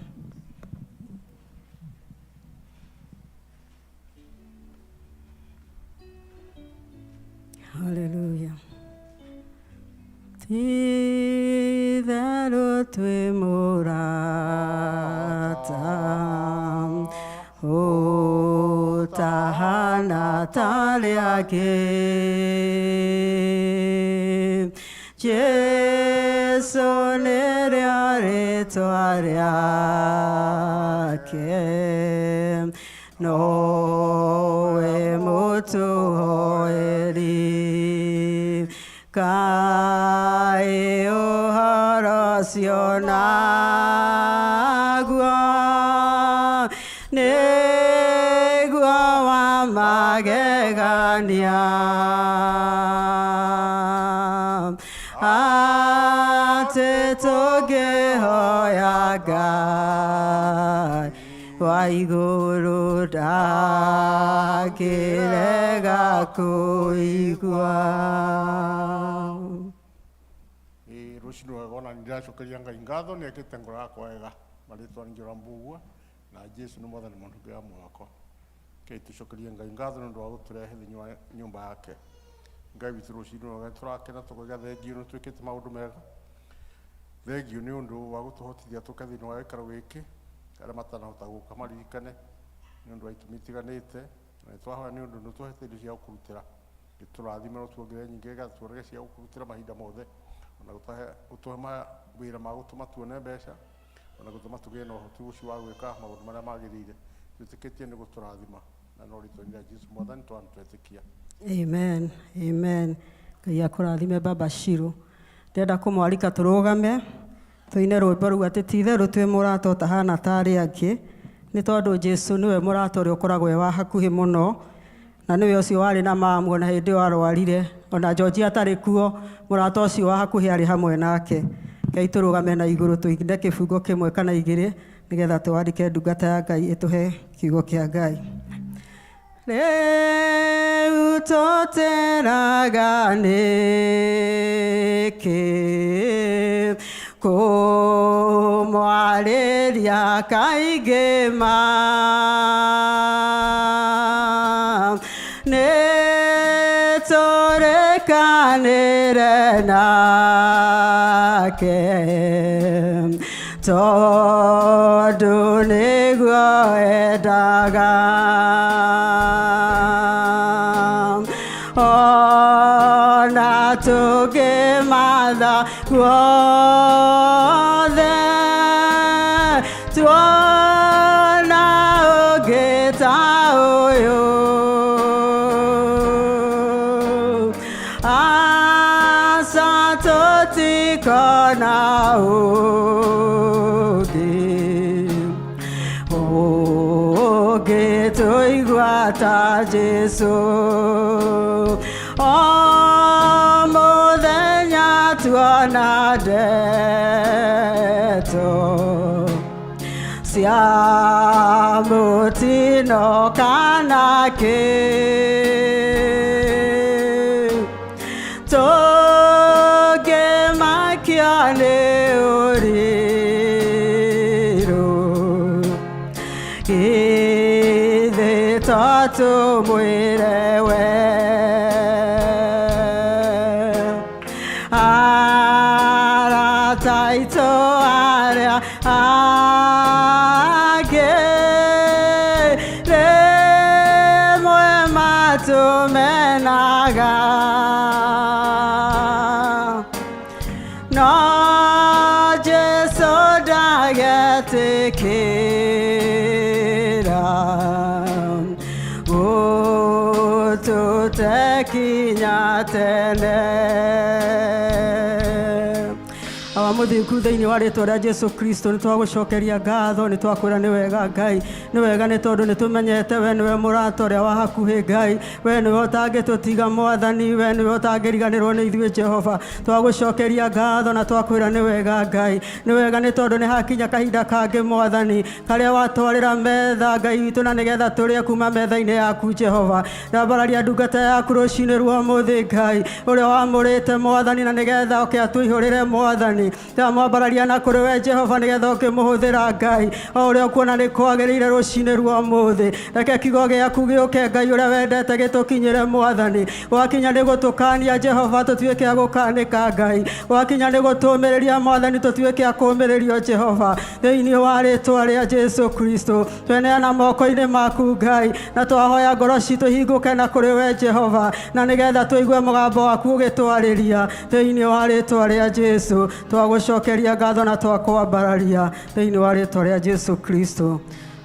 Hallelujah. Ti-itherũ twĩ mũrata ũtahana ta arĩa angĩ. Jesũ nĩrĩo rĩtwa rĩake, nowe mũtũhoeri. Kaĩ ũhoro ũcio naguo nĩguo wa magegania, atĩ tũngĩhoya Ngai wa igũrũ ndangĩrega kũigua. Rũcinĩ rwega ona nĩndĩracokeria Ngai ngatho nĩ ekĩte ngoro yakwa wega. Marĩtwa nĩ Njora Mbugua na Jesũ nĩ mwathani mũhonokia wa muoyo wakwa. Rekei tũcokerie Ngai ngatho nĩ ũndũ wa gũtũrehe thĩinĩ wa nyũmba yake. Ngai witũ rũcinĩ rwega nĩtũrakena tũkoiga thengio nĩ twĩkĩte maũndũ mega. Thengio nĩ ũndũ wa gũtũhotithia tũke thĩinĩ wa gĩikaro gĩkĩ. Arĩa matanahota gũka maririkane nĩ ũndũ wa itũmi itiganĩte. Na nĩ twahoya nĩ ũndũ nĩ ũtũhete indo cia gũkũrutĩra, gĩtũrathime no tuongerere nyingĩ nĩgetha tuonage cia gũkũrutĩra mahinda mothe, ona gũtũhe mawĩra ma gũtũma tuone mbeca, ona gũtũma tũgĩe na ũhoti ũcio wa gwĩka maũndũ marĩa magĩrĩire. Twĩtĩkĩtie nĩ gũtũrathima na no rĩtwa-inĩ rĩa Jesu Mwathani twana twetĩkia. Amen, amen. Ngai akũrathime Baba Shiru. Ndĩrenda kũmwarika tũrũgame tũine rwĩmbo rũu atĩ ti itherũ twĩ mũrata ũtahana ta arĩa angĩ, nĩ tondũ Jesu nĩwe mũrata ũrĩa ũkoragwo e wa hakuhĩ mũno, na nĩwe ũcio warĩ na mamu ona hĩndĩ ĩyo arwarire, ona George atarĩ kuo, mũrata ũcio wa hakuhĩ arĩ hamwe nake. Ngai tũrũgame na igũrũ tũine kĩbungo kĩmwe kana igĩrĩ nĩgetha tũwandĩke ndungata ya Ngai ĩtũhe kiugo kĩa Ngai. Rĩu tũteraga nĩkĩ kũmwarĩria kaingĩ ma nĩ tũrĩkanĩre nake tondũ nĩguo endaga ona tũngĩmatha guothe tuona ũngĩ ta ũyũ aca tũtikona ũngĩ ũngĩ tũigua ta Jesu o mũthenya tuona ndeto cia mũtino kana kĩ tũngĩmakia nĩ ũrirũ ithe tũmwĩre we arata aitũ arĩa angĩ rĩmwe matũmenaga no Jesu ndagetĩkĩra gũtũte kinya tene. Awa mũthingu thĩinĩ wa rĩtwa rĩa Jesu Kristo nĩ twagũcokeria ngatho, nĩ twakwĩra nĩ wega Ngai, nĩ wega nĩ tondũ nĩ tũmenyete we nĩwe mũrata ũrĩa wa hakuhĩ Ngai, we nĩwe ũtangĩtũtiga Mwathani, we nĩwe ũtangĩriganĩrwo nĩ ithuĩ Jehova. Twagũcokeria ngatho na twakwĩra nĩ wega Ngai, nĩ wega nĩ tondũ nĩ hakinya kahinda kangĩ Mwathani karĩa watwarĩra metha Ngai witũ na nĩgetha tũrĩe kuma metha-inĩ yaku Jehova. Ndambararia ndungata yaku rũcinĩ rwa ũmũthĩ Ngai, ũrĩa wamũrĩte Mwathani na nĩgetha oke atũihũrĩre Mwathani. Ndamwambararia na kũrĩ we Jehova nĩgetha ũkĩmũhũthĩra Ngai o ũrĩa ũkuona nĩ kwagĩrĩire rũcinĩ rwa ũmũthĩ. Reke kiugo gĩaku gĩũke Ngai ũrĩa wendete gĩtũkinyĩre Mwathani. Gwakinya nĩ gũtũkania Jehova tũtuĩke a gũkanĩka Ngai, gwakinya nĩ gũtũmĩrĩria Mwathani tũtuĩke a kũũmĩrĩrio Jehova. Thĩinĩ wa rĩtwa rĩa Jesu Kristo tweneana moko-inĩ maku Ngai, na twahoya ngoro citũ hingũke na kũrĩ we Jehova, na nĩgetha tũigue mũgambo waku ũgĩtwarĩria. Thĩinĩ wa rĩtwa rĩa Jesu twagũcokeria ngatho na twakwambararia thĩinĩ wa rĩtwa rĩa Jesu Kristo.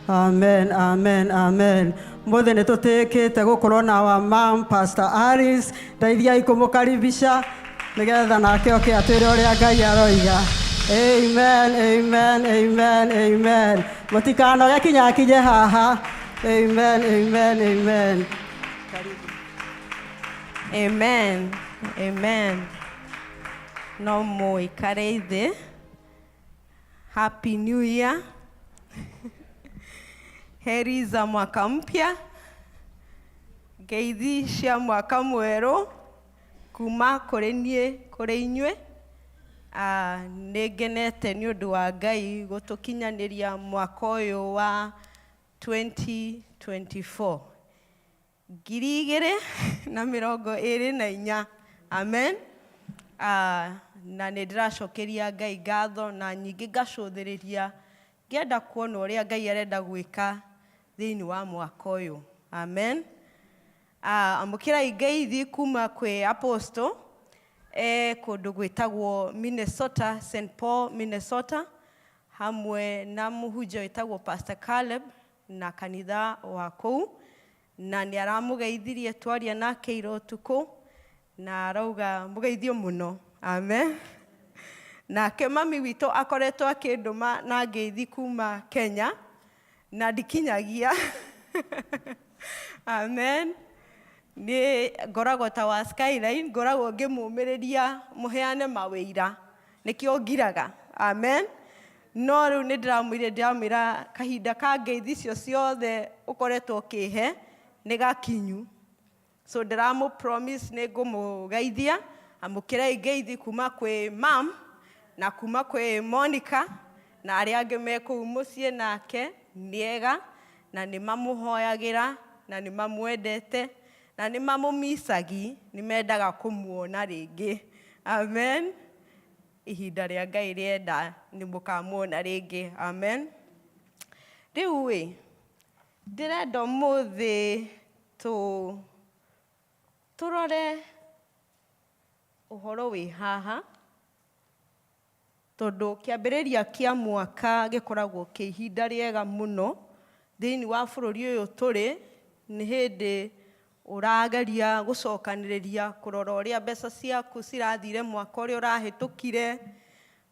Amen, amen, amen. Mũthĩ nĩ tũtĩkĩte gũkorwo na wa mam Pastor Alice, ndeithiai kũmũkaribisha nĩgetha nake oke atwĩre ũrĩa Ngai aroiga. Amen, amen, amen, amen. Mũtikanoge kinya akinye haha. Amen, amen, amen. Amen. Amen. No mũikare thĩ. Happy New Year. Heri za mwaka mpya. Ngeithi cia mwaka mwerũ kuma kũrĩ niĩ kũrĩ inyuĩ. Nĩ ngenete nĩ ũndũ wa Ngai gũtũkinyanĩria mwaka ũyũ wa 2024. 2024. Amen. Na nĩ ndĩracokeria Ngai ngatho na nyingĩ ngacũthĩrĩria Ngĩenda kuona ũrĩa Ngai arenda gwĩka thĩinĩ wa mwaka ũyũ. Amen. Amũkĩrai ngeithi kuma kwĩ Apostle kũndũ gwĩtagwo Minnesota, St. Paul, Minnesota, hamwe na mũhunjia wĩtagwo Pastor Caleb na kanitha wa kũu, na nĩ aramũgeithirie twaria nake ira ũtukũ, na arauga mũgeithio mũno. Amen. Nake mami witũ akoretwo akĩndũma na ngeithi kuma Kenya, na ndikinyagia. Amen. Nĩ ngoragwo ta wa Skyline, ngoragwo ngĩmũmĩrĩria mũheane mawĩira, nĩkĩo ngiraga. Amen. No rĩu nĩ ndĩramwĩrire, ndĩramwĩra kahinda ka ngeithi icio ciothe ũkoretwo ũkĩhe nĩ gakinyu. So ndĩramũ promise nĩ ngũmũgeithia. Amũkĩrai ngeithi kuma kwĩ mam na kuma kwĩ Monica na arĩa angĩ me kũu mũciĩ nake nĩ ega, na nĩ mamũhoyagĩra na nĩ mamwendete na nĩ mamũmicagi, nĩ mendaga kũmuona rĩngĩ. Amen. Ihinda rĩa Ngai rĩenda nĩ mũkamuona rĩngĩ. Amen. Rĩu ĩ, ndĩrenda ũmũthĩ tũrore ũhoro wĩ haha, tondũ kĩambĩrĩria kĩa mwaka gĩkoragwo kĩ ihinda rĩega mũno thĩinĩ wa bũrũri ũyũ tũrĩ. Nĩ hĩndĩ ũrageria gũcokanĩrĩria, kũrora ũrĩa mbeca ciaku cirathire mwaka ũrĩa ũrahĩtũkire,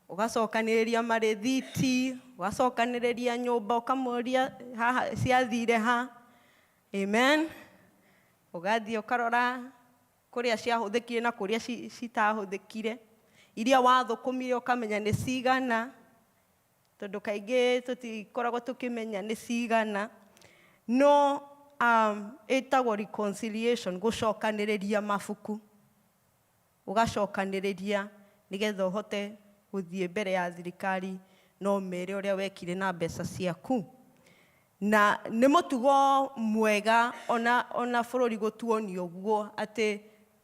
ũgacokanĩrĩria marĩthiti, ũgacokanĩrĩria nyũmba, ũkamũria haha ciathire ha. Amen. Ũgathiĩ ũkarora kũrĩa ciahũthĩkire na kũrĩa citahũthĩkire, iria wathũkũmire ũkamenya nĩ cigana, tondũ kaingĩ tũtikoragwo tũkĩmenya nĩ cigana. No ĩtagwo reconciliation, gũcokanĩrĩria mabuku, ũgacokanĩrĩria nĩgetha ũhote gũthiĩ mbere ya thirikari no mere ũrĩa wekire na mbeca ciaku. Na nĩ mũtugo mwega ona bũrũri gũtuonia ũguo, atĩ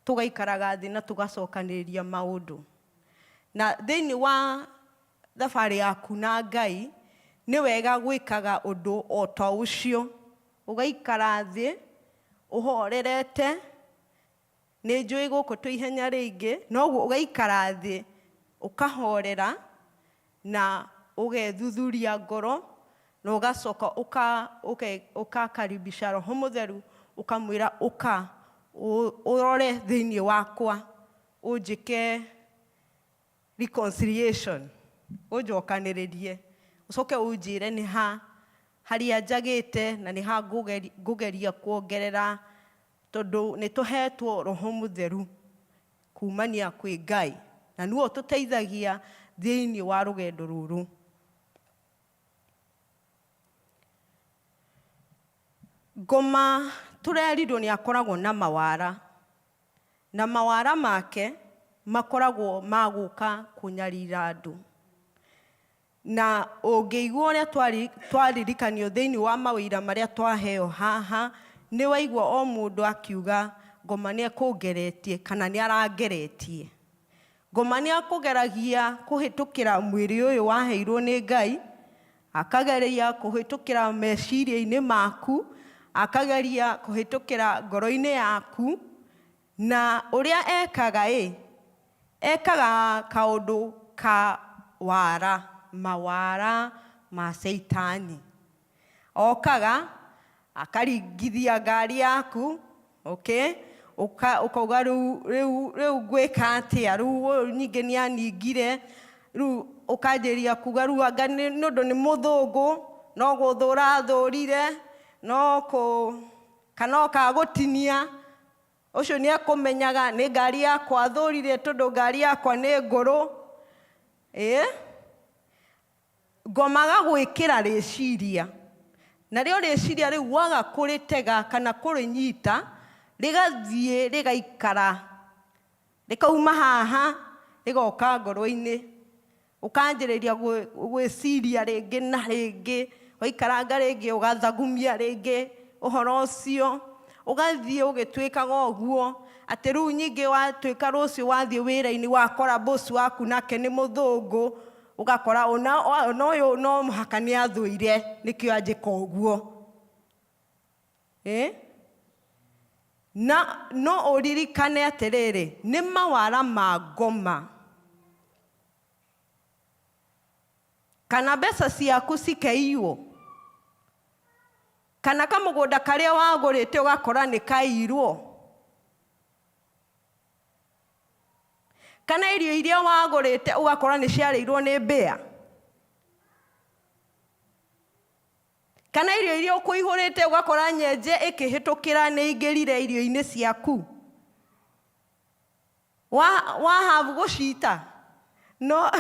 tũgaikaraga thĩ na tũgacokanĩrĩria maũndũ. Na thĩinĩ wa thabarĩ yaku na Ngai, nĩ wega gwĩkaga ũndũ o ta ũcio, ũgaikara thĩ ũhorerete. Nĩ njũĩ gũkũ twĩ ihenya rĩingĩ, noguo ũgaikara thĩ ũkahorera na ũgethuthuria ngoro, na ũgacoka ũkakaribisha Roho Mũtheru, ũkamwĩra ũka ũrore thĩinĩ wakwa, ũnjĩke reconciliation, ũnjokanĩrĩrie, ũcoke ũnjĩre nĩ ha harĩa njagĩte na nĩ ha ngũgeria kuongerera, tondũ nĩ tũhetwo Roho Mũtheru kumania kwĩ Ngai, na nĩwe ũtũteithagia thĩinĩ wa rũgendo rũrũ. Ngoma tũrerirwo nĩ akoragwo na mawara, na mawara make makoragwo ma gũka kũnyarira andũ. Na ũngĩigua ũrĩa twaririkanio thĩinĩ wa mawĩra marĩa twaheo haha, nĩ waigua o mũndũ akiuga ngoma nĩ ekũngeretie kana nĩ arangeretie. Ngoma nĩ akũgeragia kũhĩtũkĩra mwĩrĩ ũyũ waheirwo nĩ Ngai, akageria kũhĩtũkĩra meciria-inĩ maku, akageria kũhĩtũkĩra ngoro-inĩ yaku. Na ũrĩa ekaga ĩ, ekaga kaũndũ ka wara, mawara ma Caitani. Okaga akaringithia ngari yaku, okay? Ũkauga rĩu ngwĩka atĩa, rĩu ũyũ ningĩ nĩ aningire, rĩu ũkanjĩrĩria kuga rĩu anga nĩ ũndũ nĩ mũthũngũ, no gũthũra athũrire, no kũ, kana oka gũtinia, ũcio nĩ ekũmenyaga nĩ ngari yakwa athũrire tondũ ngari yakwa nĩ ngũrũ. Ngomaga gwĩkĩra rĩciria, narĩo rĩciria rĩu waga kũrĩtega kana kũrĩnyita, rĩgathiĩ rĩgaikara, rĩkauma haha rĩgoka ngoro-inĩ, ũkanjĩrĩria gwĩciria rĩngĩ na rĩngĩ, waikaranga rĩngĩ ũgathagumia rĩngĩ ũhoro ũcio, ũgathiĩ ũgĩtuĩkaga ũguo, atĩ rĩu nyingĩ watuĩka rũciũ wathiĩ wĩra-inĩ wakora boss waku nake nĩ mũthũngũ, Ũgakora ona ona ũyũ no mũhaka nĩ athũire nĩkĩo anjĩka ũguo. Eh? Na no ũririkane atĩrĩrĩ, nĩ mawara ma ngoma. Kana mbeca ciaku cikaiywo, kana kamũgũnda karĩa wagũrĩte ũgakora nĩ kaiyirwo, kana irio iria wagũrĩte ũgakora nĩ ciarĩirwo nĩ mbĩa, kana irio iria ũkũihũrĩte ũgakora nyenje ĩkĩhĩtũkĩra nĩ ingĩrire irio-inĩ ciaku. Wa wahabu gũcita no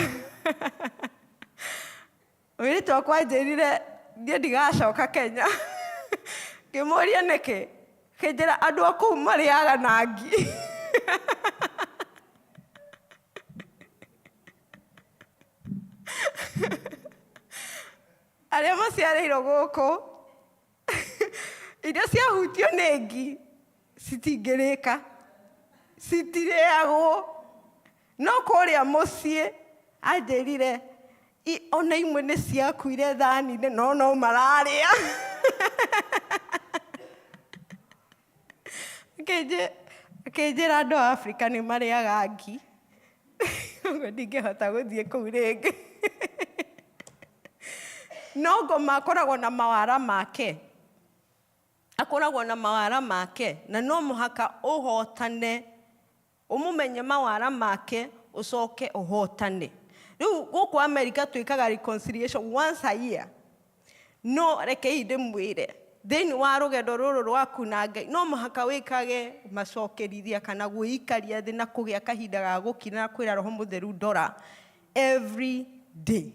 mũirĩtu wakwa anjĩrire niĩ ndigacoka Kenya. Ngĩmũria nĩkĩ, akĩnjĩra andũ a kũu marĩaga na ngi. Arĩa maciarĩirwo gũkũ, iria ciahutio nĩ ngi citingĩrĩka, citirĩagwo. No kũrĩa mũciĩ anjĩrire ona imwe nĩ ciakuire thani-inĩ no no mararĩa. Akĩnjĩra andũ a Afrika nĩ marĩaga ngi. Ũguo ndingĩhota gũthiĩ kũu rĩngĩ. No ngoma akoragwo na mawara make. Akoragwo na mawara make na no mũhaka ũhotane, ũmũmenye mawara make ũcoke ũhotane. Rĩu gũkũ America twĩkaga reconciliation once a year. No rekei ndĩmwĩre, thĩinĩ wa rũgendo rũrũ rwaku na Ngai, no mũhaka wĩkage macokerithia kana gwĩikaria thĩ na kũgĩa kahinda ga gũkira na kwĩra Roho Mũtheru ndora every day,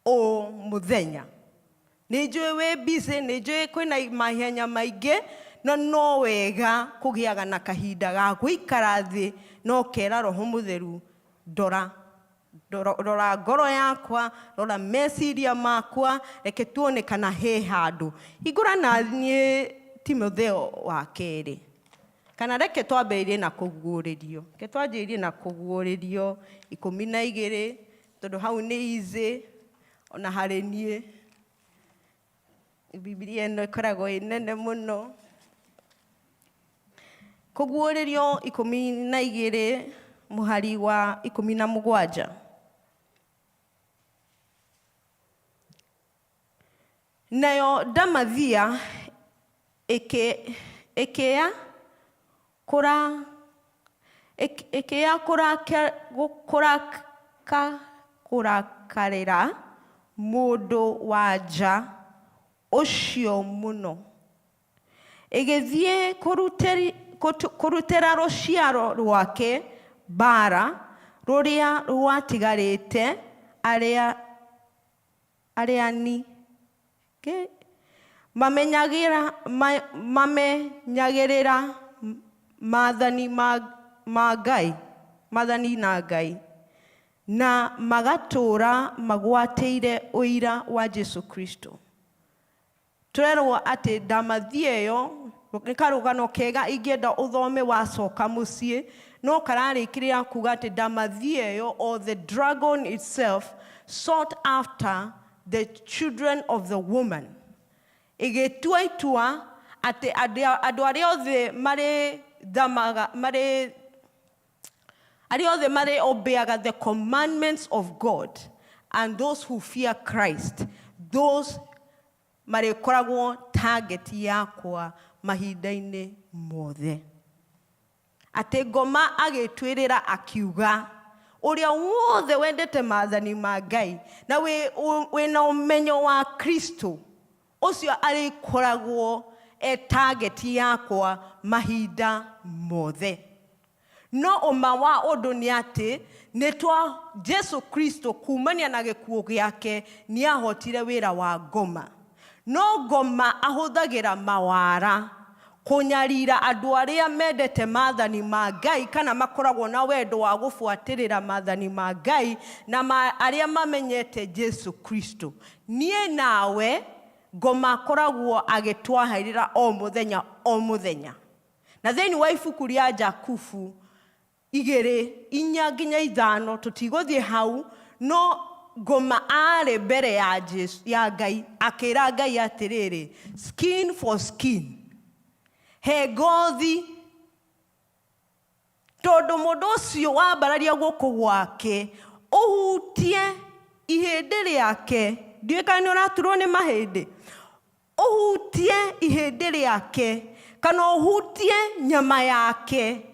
o mũthenya. Nĩ njũĩ wĩ busy, nĩ njũĩ kwĩna mahenya maingĩ, no no wega kũgĩaga na kahinda ga gũikara thĩ na ũkera Roho Mũtheru ndora. Rora ngoro yakwa, rora meciria makwa, reke tuone kana he handũ. Hingũra na niĩ Timotheo wa kerĩ. Kana reke twambĩrĩrie na kũguũrĩrio. Reke twanjĩrĩrie na kũguũrĩrio 12, tondũ hau nĩ easy, ona harĩ niĩ. Bibilia ĩno ĩkoragwo ĩ nene mũno. Kũguũrĩrio 12 mũhari wa 17. Nayo ndamathia ĩkĩya kũra ĩkĩya kũrakarĩra mũndũ-wa-nja ũcio mũno, ĩgĩthiĩ kũrutĩra rũciaro rwake mbaara rũrĩa rwatigarĩte arĩa arĩani mamenyagĩrĩra maathani ma Ngai, maathani na Ngai, na magatũũra magwatĩire ũira wa Jesu Kristo. Tũrerwo atĩ ndamathia ĩyo nĩ karũgano kega ingĩenda ũthome wacoka mũciĩ, no kararĩkĩrĩra kuga atĩ ndamathia ĩyo or the dragon itself sought after the children of the woman. Ĩgĩtua itua atĩ andũ arĩa othe marĩthamaga, marĩ arĩa othe marĩ obeaga the commandments of God and those who fear Christ, those marĩkoragwo target yakwa mahinda-inĩ mothe. Atĩ ngoma agĩtuĩrĩra akiuga, ũrĩa wothe wendete maathani ma Ngai na wĩna ũmenyo wa Kristo, ũcio arĩkoragwo e target yakwa mahinda mothe. No ũma wa ũndũ nĩ atĩ nĩ twa Jesu Kristo kumania na gĩkuũ gĩake nĩ ahotire wĩra wa ngoma. No ngoma ahũthagĩra mawara kũnyarira andũ arĩa mendete maathani ma Ngai kana makoragwo na wendo wa gũbuatĩrĩra maathani ma Ngai na arĩa mamenyete Jesu Kristo. Niĩ nawe ngoma akoragwo agĩtwahairĩra o mũthenya o mũthenya. Na thĩinĩ wa ibuku rĩa Jakubu 2:4-5, tũtigũthiĩ hau, No ngoma arĩ mbere ya Jesu, ya Ngai, akĩra Ngai atĩrĩrĩ, skin for skin, he ngothi, tondũ mũndũ ũcio wambararia guoko gwake ũhutie ihĩndĩ rĩake, ndiũĩ kana nĩ ũraturwo nĩ mahĩndĩ, ũhutie ihĩndĩ rĩake kana ũhutie nyama yake,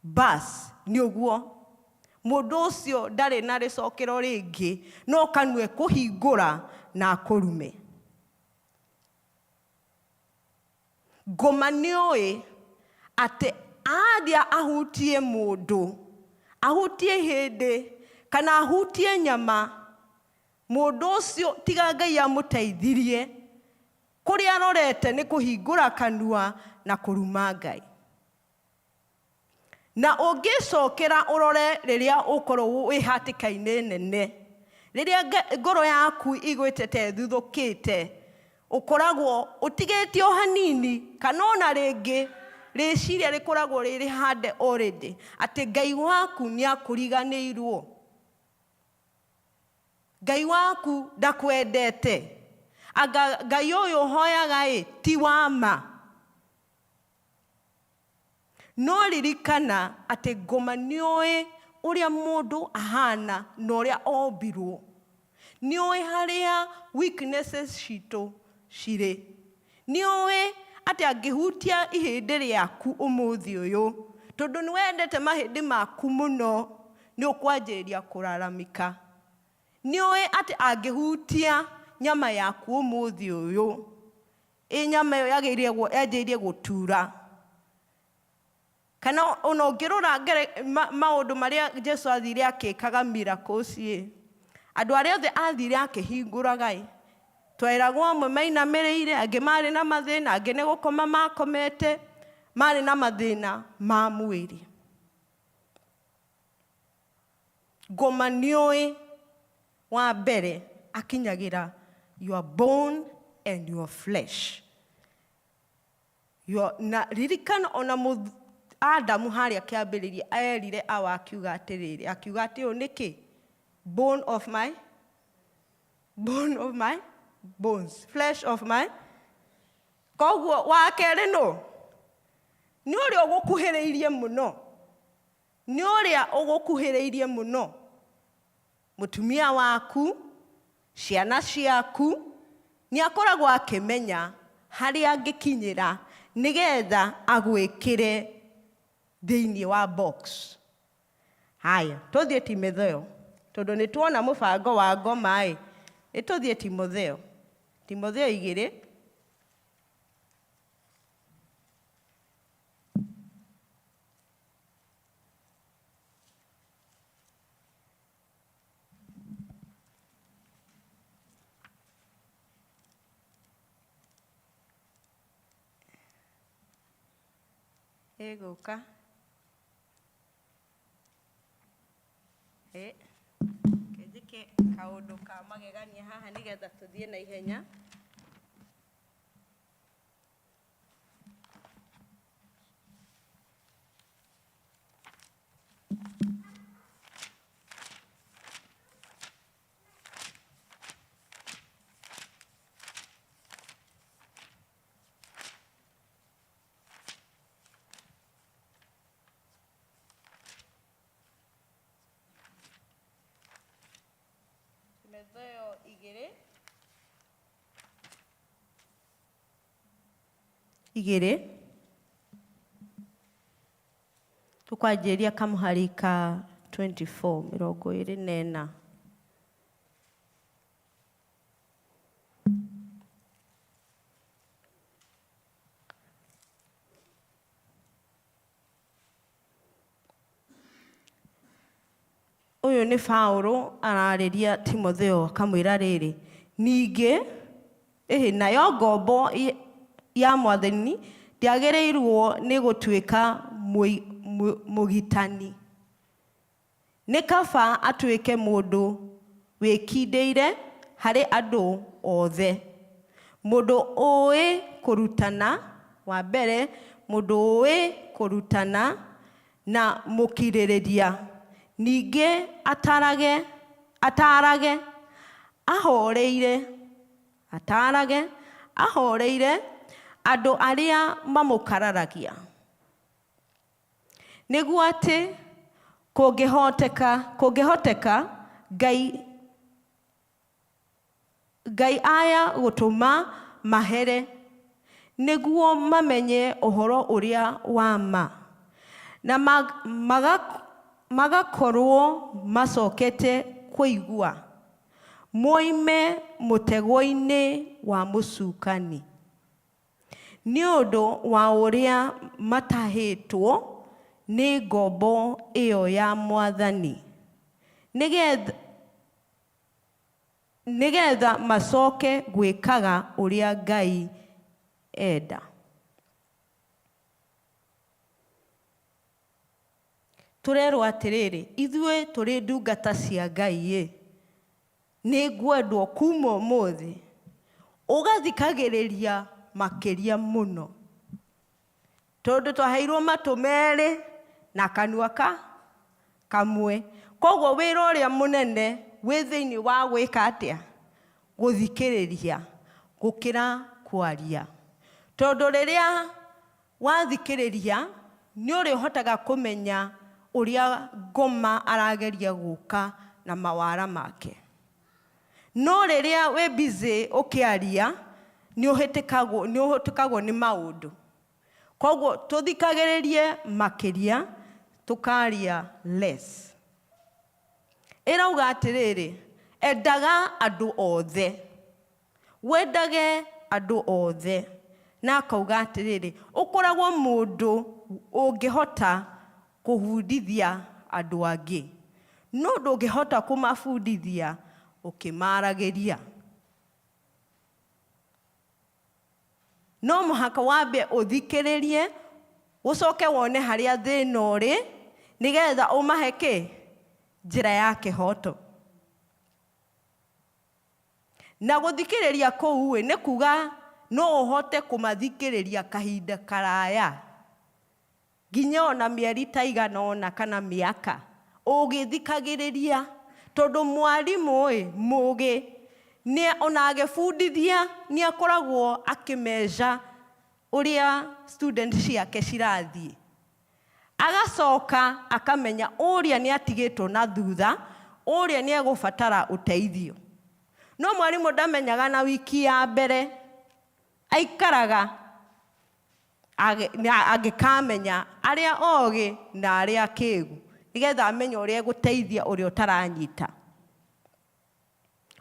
bas nĩ ũguo mũndũ ũcio ndarĩ na rĩcokero rĩngĩ, no kanua kũhingũra na akũrume. Ngoma nĩ ũĩ atĩ athiĩ ahutie mũndũ, ahutie ihĩndĩ kana ahutie nyama, mũndũ ũcio tiga Ngai amũteithirie, kũrĩa arorete nĩ kũhingũra kanua na kũruma Ngai. Na ũngĩcokera ũrore rĩrĩa ũkorwo wĩ hatĩka-inĩ nene, rĩrĩa ngoro yaku ĩgwĩte ta ĩthuthũkĩte, ũkoragwo ũtigĩtie o hanini, kana ona rĩngĩ rĩciria rĩkoragwo rĩrĩ hande already atĩ Ngai waku nĩ akũriganĩirwo, Ngai waku ndakwendete, anga Ngai ũyũ ũhoyaga ĩ ti wa ma. No ririkana atĩ ngoma nĩ ũĩ ũrĩa mũndũ ahana na ũrĩa ombirwo, nĩ ũĩ harĩa weaknesses citũ cirĩ, nĩ ũĩ atĩ angĩhutia ihĩndĩ rĩaku ũmũthĩ ũyũ, tondũ nĩ wendete mahĩndĩ maku mũno, nĩ ũkwanjĩrĩria kũraramika. Nĩ ũĩ atĩ angĩhutia nyama yaku ũmũthĩ ũyũ, ĩ nyama ĩyo yanjĩrĩirie gũtura. Kana ona ũngĩrora maũndũ marĩa Jesu athire akĩkaga miracles ĩ, andũ arĩa othe athire akĩhingũraga ĩ, tweragwo amwe mainamĩrĩire, angĩ marĩ na mathĩna, angĩ nĩ gũkoma makomete, marĩ na mathĩna ma mwĩrĩ. Ngoma nĩ ũĩ wa mbere akinyagĩra your bone and your flesh. Your, na ririkana ona Adamu harĩa kĩambĩrĩria erire Awa akiuga atĩrĩrĩ, akiuga atĩ ũyũ nĩkĩ? Bone of my, bone of my bones, flesh of my. Koguo wa kerĩ nũ? Nĩ ũrĩa ũgũkuhĩrĩirie mũno. Nĩ ũrĩa ũgũkuhĩrĩirie mũno. Mũtumia waku, ciana ciaku, nĩ akoragwo akĩmenya harĩa angĩkinyĩra nĩgetha agwĩkĩre thĩinĩ wa box. Haya, tũthiĩ Timotheo, tondũ nĩ tuona mũbango wa ngoma ĩ, ĩ tũthiĩ Timotheo. Timotheo 2. Ĩgũka. Ĩ, njĩke kaũndũ ka magegania haha nĩgetha tũthiĩ na ihenya. Timotheo 2. 2. Tũkwanjĩrĩria kamũhari ka 24, 24. Ũyũ nĩ Paũlũ ararĩria Timotheo akamwĩra rĩrĩ, ningĩ ĩhĩ nayo ngombo ya Mwathani ndĩagĩrĩirwo nĩ gũtuĩka mũgitani. Nĩ kaba atuĩke mũndũ wĩkindĩire harĩ andũ othe, mũndũ ũĩ kũrutana, wa mbere, mũndũ ũĩ kũrutana na mũkirĩrĩria, ningĩ atarage Ataarage ahoreire, ataarage ahoreire andũ arĩa mamũkararagia, nĩguo atĩ kũngĩhoteka, kũngĩhoteka Ngai, Ngai aya gũtũma mahere nĩguo mamenye ũhoro ũrĩa wa ma, na magakorwo macokete kũigua, moime mũtego-inĩ wa mũcukani, nĩ ũndũ wa ũrĩa matahĩtwo nĩ ngombo ĩyo ya Mwathani, nĩgetha macoke gwĩkaga ũrĩa Ngai enda. Tũrerwo atĩrĩrĩ, ithuĩ tũrĩ ndungata cia Ngai-ĩ, nĩ ngwendwo kuma ũmũthĩ ũgathikagĩrĩria makĩria mũno, tondũ twaheirwo matũ merĩ na kanua ka kamwe. Koguo wĩra ũrĩa mũnene wĩ thĩinĩ wa gwĩka atĩa? Gũthikĩrĩria gũkĩra kwaria. Tondũ rĩrĩa wathikĩrĩria nĩ ũrĩhotaga kũmenya ũrĩa ngoma arageria gũka na mawara make. No rĩrĩa wĩ busy ũkĩaria nĩ ũhĩtĩkagwo, nĩ ũhĩtũkagwo nĩ maũndũ. Koguo tũthikagĩrĩrie makĩria, tũkaria less. Ĩrauga atĩrĩrĩ, endaga andũ othe. Wendage andũ othe. Na akauga atĩrĩrĩ, ũkoragwo mũndũ ũngĩhota kũbundithia andũ angĩ, no ndũngĩhota kũmabundithia ũkĩmaragĩria. No mũhaka wambe ũthikĩrĩrie, ũcoke wone harĩa thĩna ũrĩ, nĩgetha ũmahe kĩ? Njĩra ya kĩhoto. Na gũthikĩrĩria kũu-ĩ, nĩ kuga no ũhote kũmathikĩrĩria kahinda karaya, nginya ona mĩeri ta igana ũna kana mĩaka, ũgĩthikagĩrĩria. Tondũ mwarimũ-ĩ, mũgĩ, nĩ ona agĩbundithia nĩ akoragwo akĩmeasure ũrĩa student ciake cirathiĩ. Agacoka akamenya ũrĩa nĩ atigĩtwo na thutha, ũrĩa nĩ egũbatara ũteithio. No mwarimũ ndamenyaga na wiki ya mbere, aikaraga angĩkamenya arĩa ogĩ na arĩa akĩgu, nĩgetha amenye ũrĩa egũteithia ũrĩa ũtaranyita.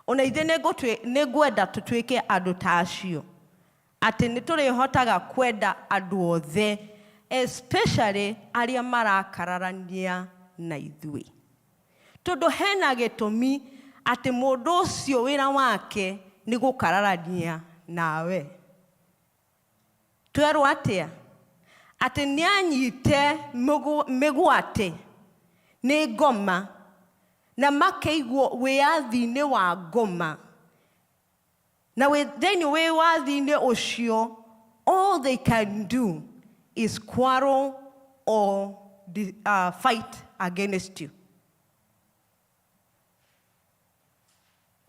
Ona ithuĩ nĩ ngwenda tũtuĩke andũ ta acio, atĩ nĩ tũrĩhotaga kwenda andũ othe, especially arĩa marakararania na ithuĩ, tondũ hena gĩtũmi atĩ mũndũ ũcio wĩra wake nĩ gũkararania nawe. Twerwo atĩa? Atĩ nĩ anyite mĩgwate nĩ ngoma na makeigwo wĩyathi-inĩ wa ngoma, na thĩinĩ wĩwathi-inĩ ũcio, all they can do is quarrel or fight against you.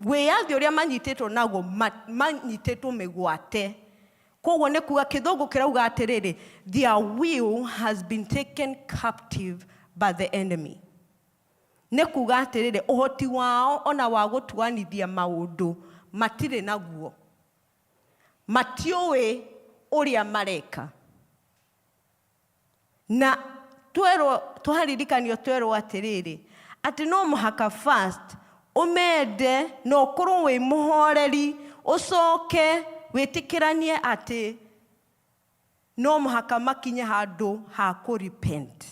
Wĩyathi ũrĩa manyitĩtwo naguo, manyitĩtwo mĩgwate. Koguo nĩ kuga kĩthũngũ kĩrauga atĩrĩrĩ, their will has been taken captive by the enemy. Nĩ kuga atĩrĩrĩ, ũhoti wao ona wa gũtuanithia maũndũ matirĩ naguo, matiũĩ ũrĩa mareka. Na twerwo, twaririkanio, twerwo atĩrĩrĩ, atĩ no mũhaka first ũmende na ũkorwo wĩ mũhoreri, ũcoke wĩtĩkĩranie atĩ no mũhaka makinye handũ ha kũ repent,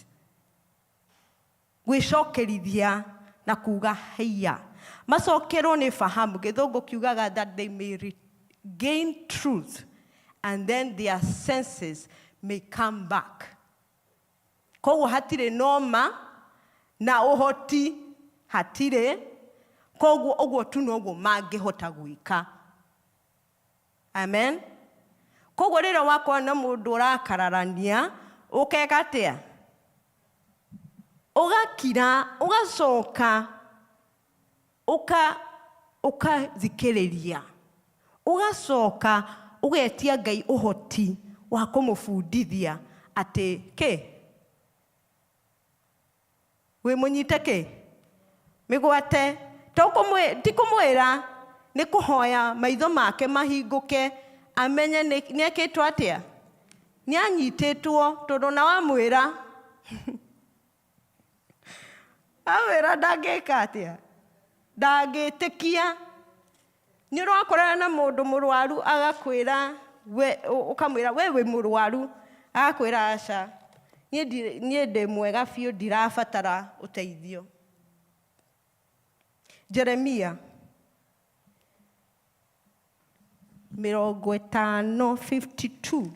gwĩcokerithia na kuga haiya, macokerwo nĩ fahamu. Gĩthũngũ kiugaga that they may regain truth and then their senses may come back. Koguo hatirĩ noma na ũhoti hatirĩ, koguo ũguo tu noguo mangĩhota gwĩka. Amen. Koguo rĩrĩa wakorwo na mũndũ ũrakararania, ũkeka atĩa? Ũgakira, ũgacoka. Ũka ũkathikĩrĩria, ũgacoka ũgetia Ngai ũhoti wa kũmũbundithia atĩ kĩ wĩ mũnyite kĩ mĩgwate. Ti kũmwĩra, nĩ kũhoya maitho make mahingũke, amenye nĩ ekĩtwo atĩa, nĩ anyitĩtwo. Tondũ na wamwĩra amwĩra ndangĩka atĩa, ndangĩtĩkia. Nĩ ũrakorana na mũndũ mũrwaru, agakwĩra we, ũkamwĩra we wĩ mũrwaru, agakwĩra aca, niĩ ndĩ mwega biũ, ndirabatara ũteithio. Jeremia 50, 52.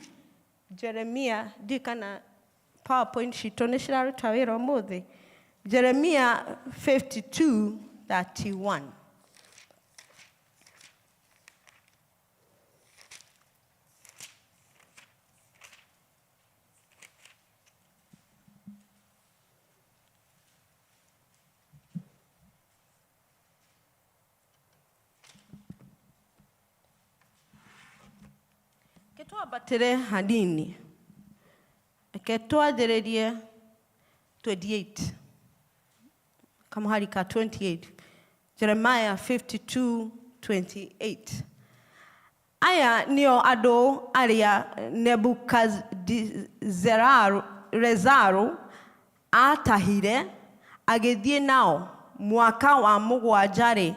Jeremia, ndiũĩ kana PowerPoint citũ nĩ ciraruta wĩra ũmũthĩ. Jeremia 52 31. Reke twambatĩre hanini, reke twanjĩrĩrie 28, kamũhari ka 28. Jeremiah 52 28. Aya nĩo andũ arĩa Nebukadinezaru aatahire agĩthiĩ nao mwaka wa mũgwanja-rĩ,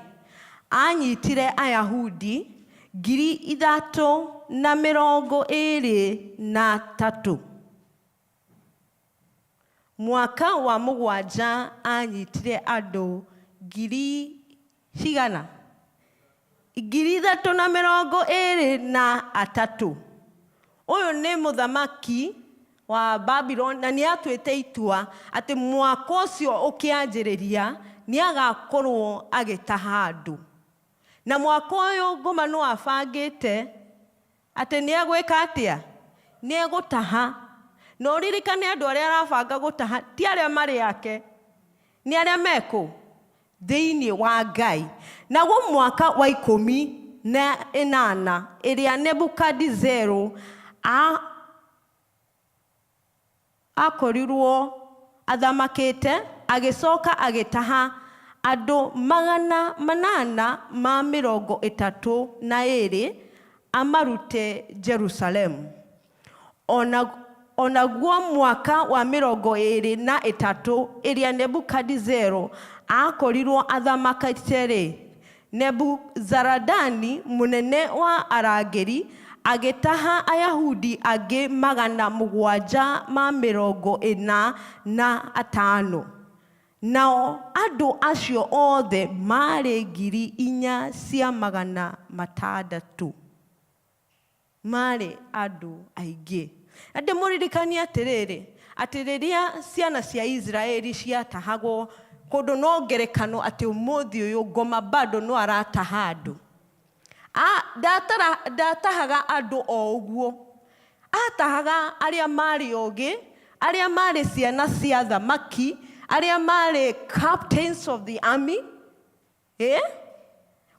anyitire Ayahudi 3,023. Mwaka wa mũgwanja anyitire andũ ngiri cigana? 3,023. Ũyũ nĩ mũthamaki wa Babylon, na nĩ atuĩte itua atĩ mwaka ũcio ũkĩanjĩrĩria nĩ agakorwo agĩtaha andũ. Na mwaka ũyũ ngoma no abangĩte atĩ nĩ egwĩka atĩa? Nĩ egũtaha. Na ũririkane, andũ arĩa arabanga gũtaha ti arĩa marĩ ake, nĩ arĩa mekũ thĩinĩ wa Ngai. Naguo mwaka wa 18 ĩrĩa Nebukadinezaru akorirwo athamakĩte, agĩcoka agĩtaha andũ 832 amarute Jerusalemu. Onaguo mwaka wa 23 ĩrĩa Nebukadinezaru akorirwo athamakĩte-rĩ, Nebuzaradani mũnene wa arangĩri agĩtaha Ayahudi angĩ 745. Nao andũ acio othe maarĩ 4,600. Marĩ andũ aingĩ. Na ndĩmũririkanie atĩrĩrĩ, atĩ rĩrĩa ciana cia Isiraeli ciatahagwo kũndũ, no ngerekano atĩ ũmũthĩ ũyũ ngoma bado no arataha andũ. Ndatahaga andũ o ũguo, atahaga arĩa marĩ ogĩ, arĩa marĩ ciana cia thamaki, arĩa marĩ captains of the army, eh?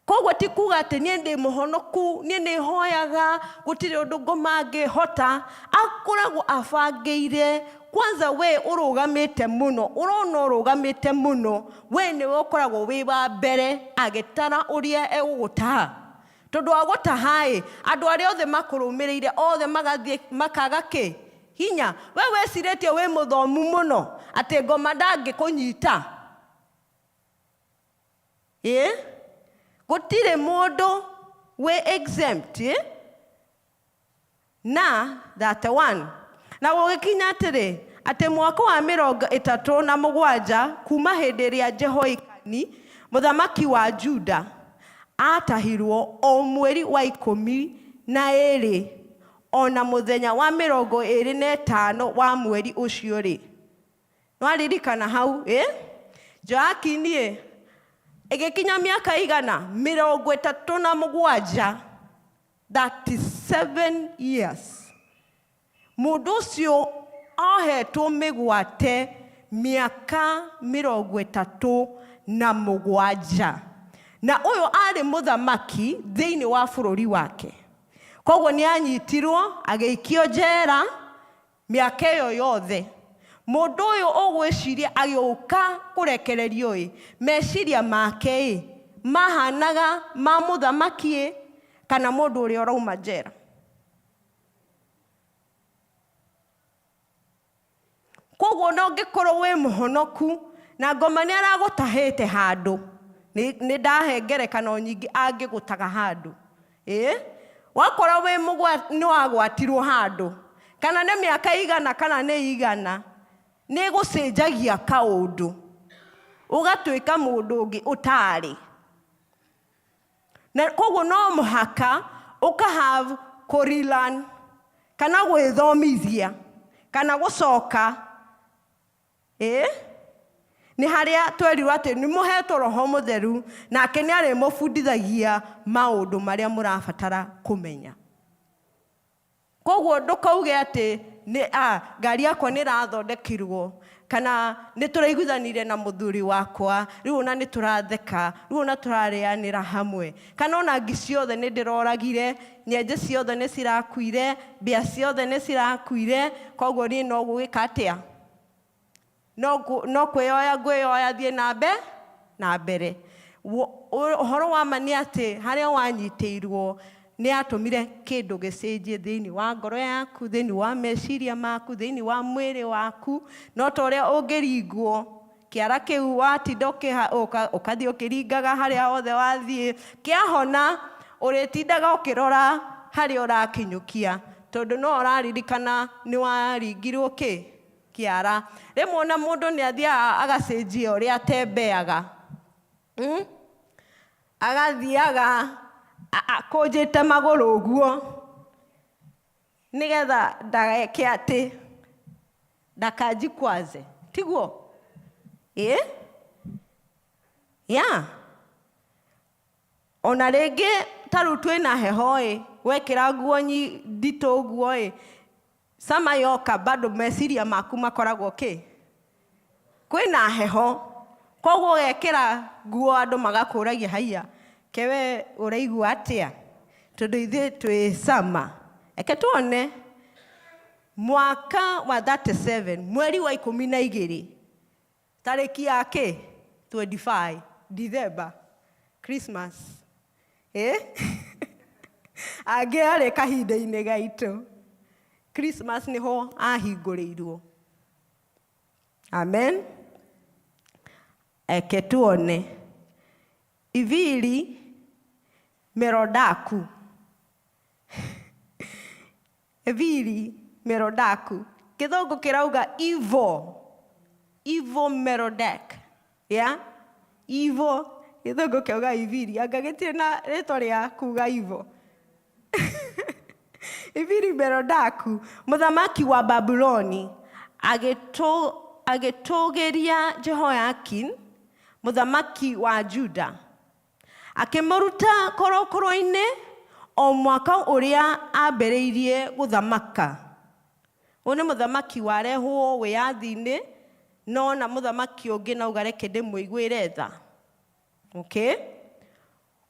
Koguo ti kuga atĩ niĩ ndĩ mũhonoku, niĩ nĩ hoyaga, gũtirĩ ũndũ ngoma ngĩhota. Akoragwo abangĩire kwanza we ũrũgamĩte mũno, ũrona ũrũgamĩte mũno, we nĩwe ũkoragwo wĩ wa mbere agĩtara ũrĩa egũgũtaha. Tondũ agũtaha ĩ, andũ arĩa othe makũrũmĩrĩire othe magathiĩ makaga kĩ hinya. We wĩcirĩtie wĩ mũthomu mũno atĩ ngoma ndangĩkũnyita. Ĩ gũtirĩ mũndũ wĩ exempt, ĩ? Na 31, na gũgĩkinya atĩrĩ, atĩ mwaka wa 37 kuma hĩndĩ ĩrĩa Jehoiakini mũthamaki wa Juda aatahirwo, o mweri wa 12, o na mũthenya wa 25 wa mweri ũcio-rĩ, nĩwaririkana hau, ĩ Joakini ĩgĩkinya mĩaka igana? 37, 37 years. Mũndũ ũcio ohetwo mĩgwate mĩaka 37. Na ũyũ arĩ mũthamaki thĩinĩ wa bũrũri wake. Koguo nĩ anyitirwo agĩikio njera mĩaka ĩyo yothe. Mũndũ ũyũ ũgwĩciria agĩũka kũrekererio ĩ, meciria make ĩ, mahanaga ma mũthamaki ĩ, kana mũndũ ũrĩa ũrauma njera? Koguo ona ũngĩkorwo wĩ mũhonoku na ngoma nĩ aragũtahĩte handũ, nĩ ndahe ngerekano nyingĩ angĩgũtaga handũ. Ĩĩ, wakora wĩ mũgwa, nĩ wagwatirwo handũ, kana nĩ mĩaka igana kana nĩ igana, nĩ ĩgũcenjagia kaũndũ, ũgatuĩka mũndũ ũngĩ ũtarĩ. Na koguo no mũhaka ũka have kũ relearn kana gwĩthomithia kana gũcoka ĩĩ nĩ harĩa twerirwo atĩ nĩ mũhetwo roho mũtheru nake nĩ arĩmũbundithagia maũndũ marĩa mũrabatara kũmenya. Koguo ndũkauge atĩ nĩ a ngari yakwa nĩ ĩrathondekirwo kana nĩ tũraiguithanire na mũthuri wakwa rĩu ona nĩ tũratheka rĩu ona tũrarĩanĩra hamwe kana ona ngi ciothe nĩ ndĩroragire nyenje ciothe nĩ cirakuire mbĩa ciothe nĩ cirakuire koguo niĩ no gũgĩka atĩa No kwĩyoya ngwĩyoya thiĩ na mbe na mbere. Ũhoro wa ma nĩ atĩ harĩa wanyitĩirwo nĩ yatũmire kĩndũ gĩcenjie thĩinĩ wa ngoro yaku, thĩinĩ wa meciria maku, thĩinĩ wa mwĩrĩ waku. No ta ũrĩa ũngĩringwo kĩara kĩu watinda ũkathiĩ ũkĩringaga harĩa hothe wathiĩ, kĩahona ũrĩtindaga ũkĩrora harĩa ũrakinyũkia tondũ no ũraririkana nĩ waringirwo kĩ? Kĩara. Rĩmwe ona mũndũ nĩ athiaga agacenjia ũrĩa atembeaga. Mm? Agathiaga akũnjĩte magũrũ ũguo nĩgetha ndageke atĩ ndakanjikwaze. Tiguo? Ĩ? Yeah. Ona rĩngĩ ta rĩu twĩna heho-ĩ, wekĩra nguo nditũ ũguo-ĩ, summer yoka bado meciria maku makoragwo kĩ? Kwĩna heho, koguo ũgekĩra nguo andũ magakũragia haiya, ke we ũraigua atĩa? Tondũ ithuĩ twĩ summer. Reke tuone mwaka wa 37 mweri wa 12 Tarĩki ya kĩ? 25 December, Christmas. Ĩ? Angĩ arĩ kahinda-inĩ gaitũ. Christmas nĩho ahingũrĩirwo. Amen. Eke tuone. Ibiri Merodaku. Evili Merodaku. Gĩthũngũ kĩrauga evil. Evil Merodach. Yeah? Evil. Gĩthũngũ kĩauga Evili. Anga gĩtirĩ na rĩtwa rĩa kuga evil. Evili Merodaku, mũthamaki wa Babuloni, agĩtũgĩria Jehoiakin, mũthamaki wa Juda. Akĩmũruta korokoro-inĩ o mwaka ũrĩa aambĩrĩirie gũthamaka. Ũyũ nĩ mũthamaki warehwo wĩyathi-inĩ, no ona mũthamaki ũngĩ na auga reke ndĩmũiguĩre tha. Okay?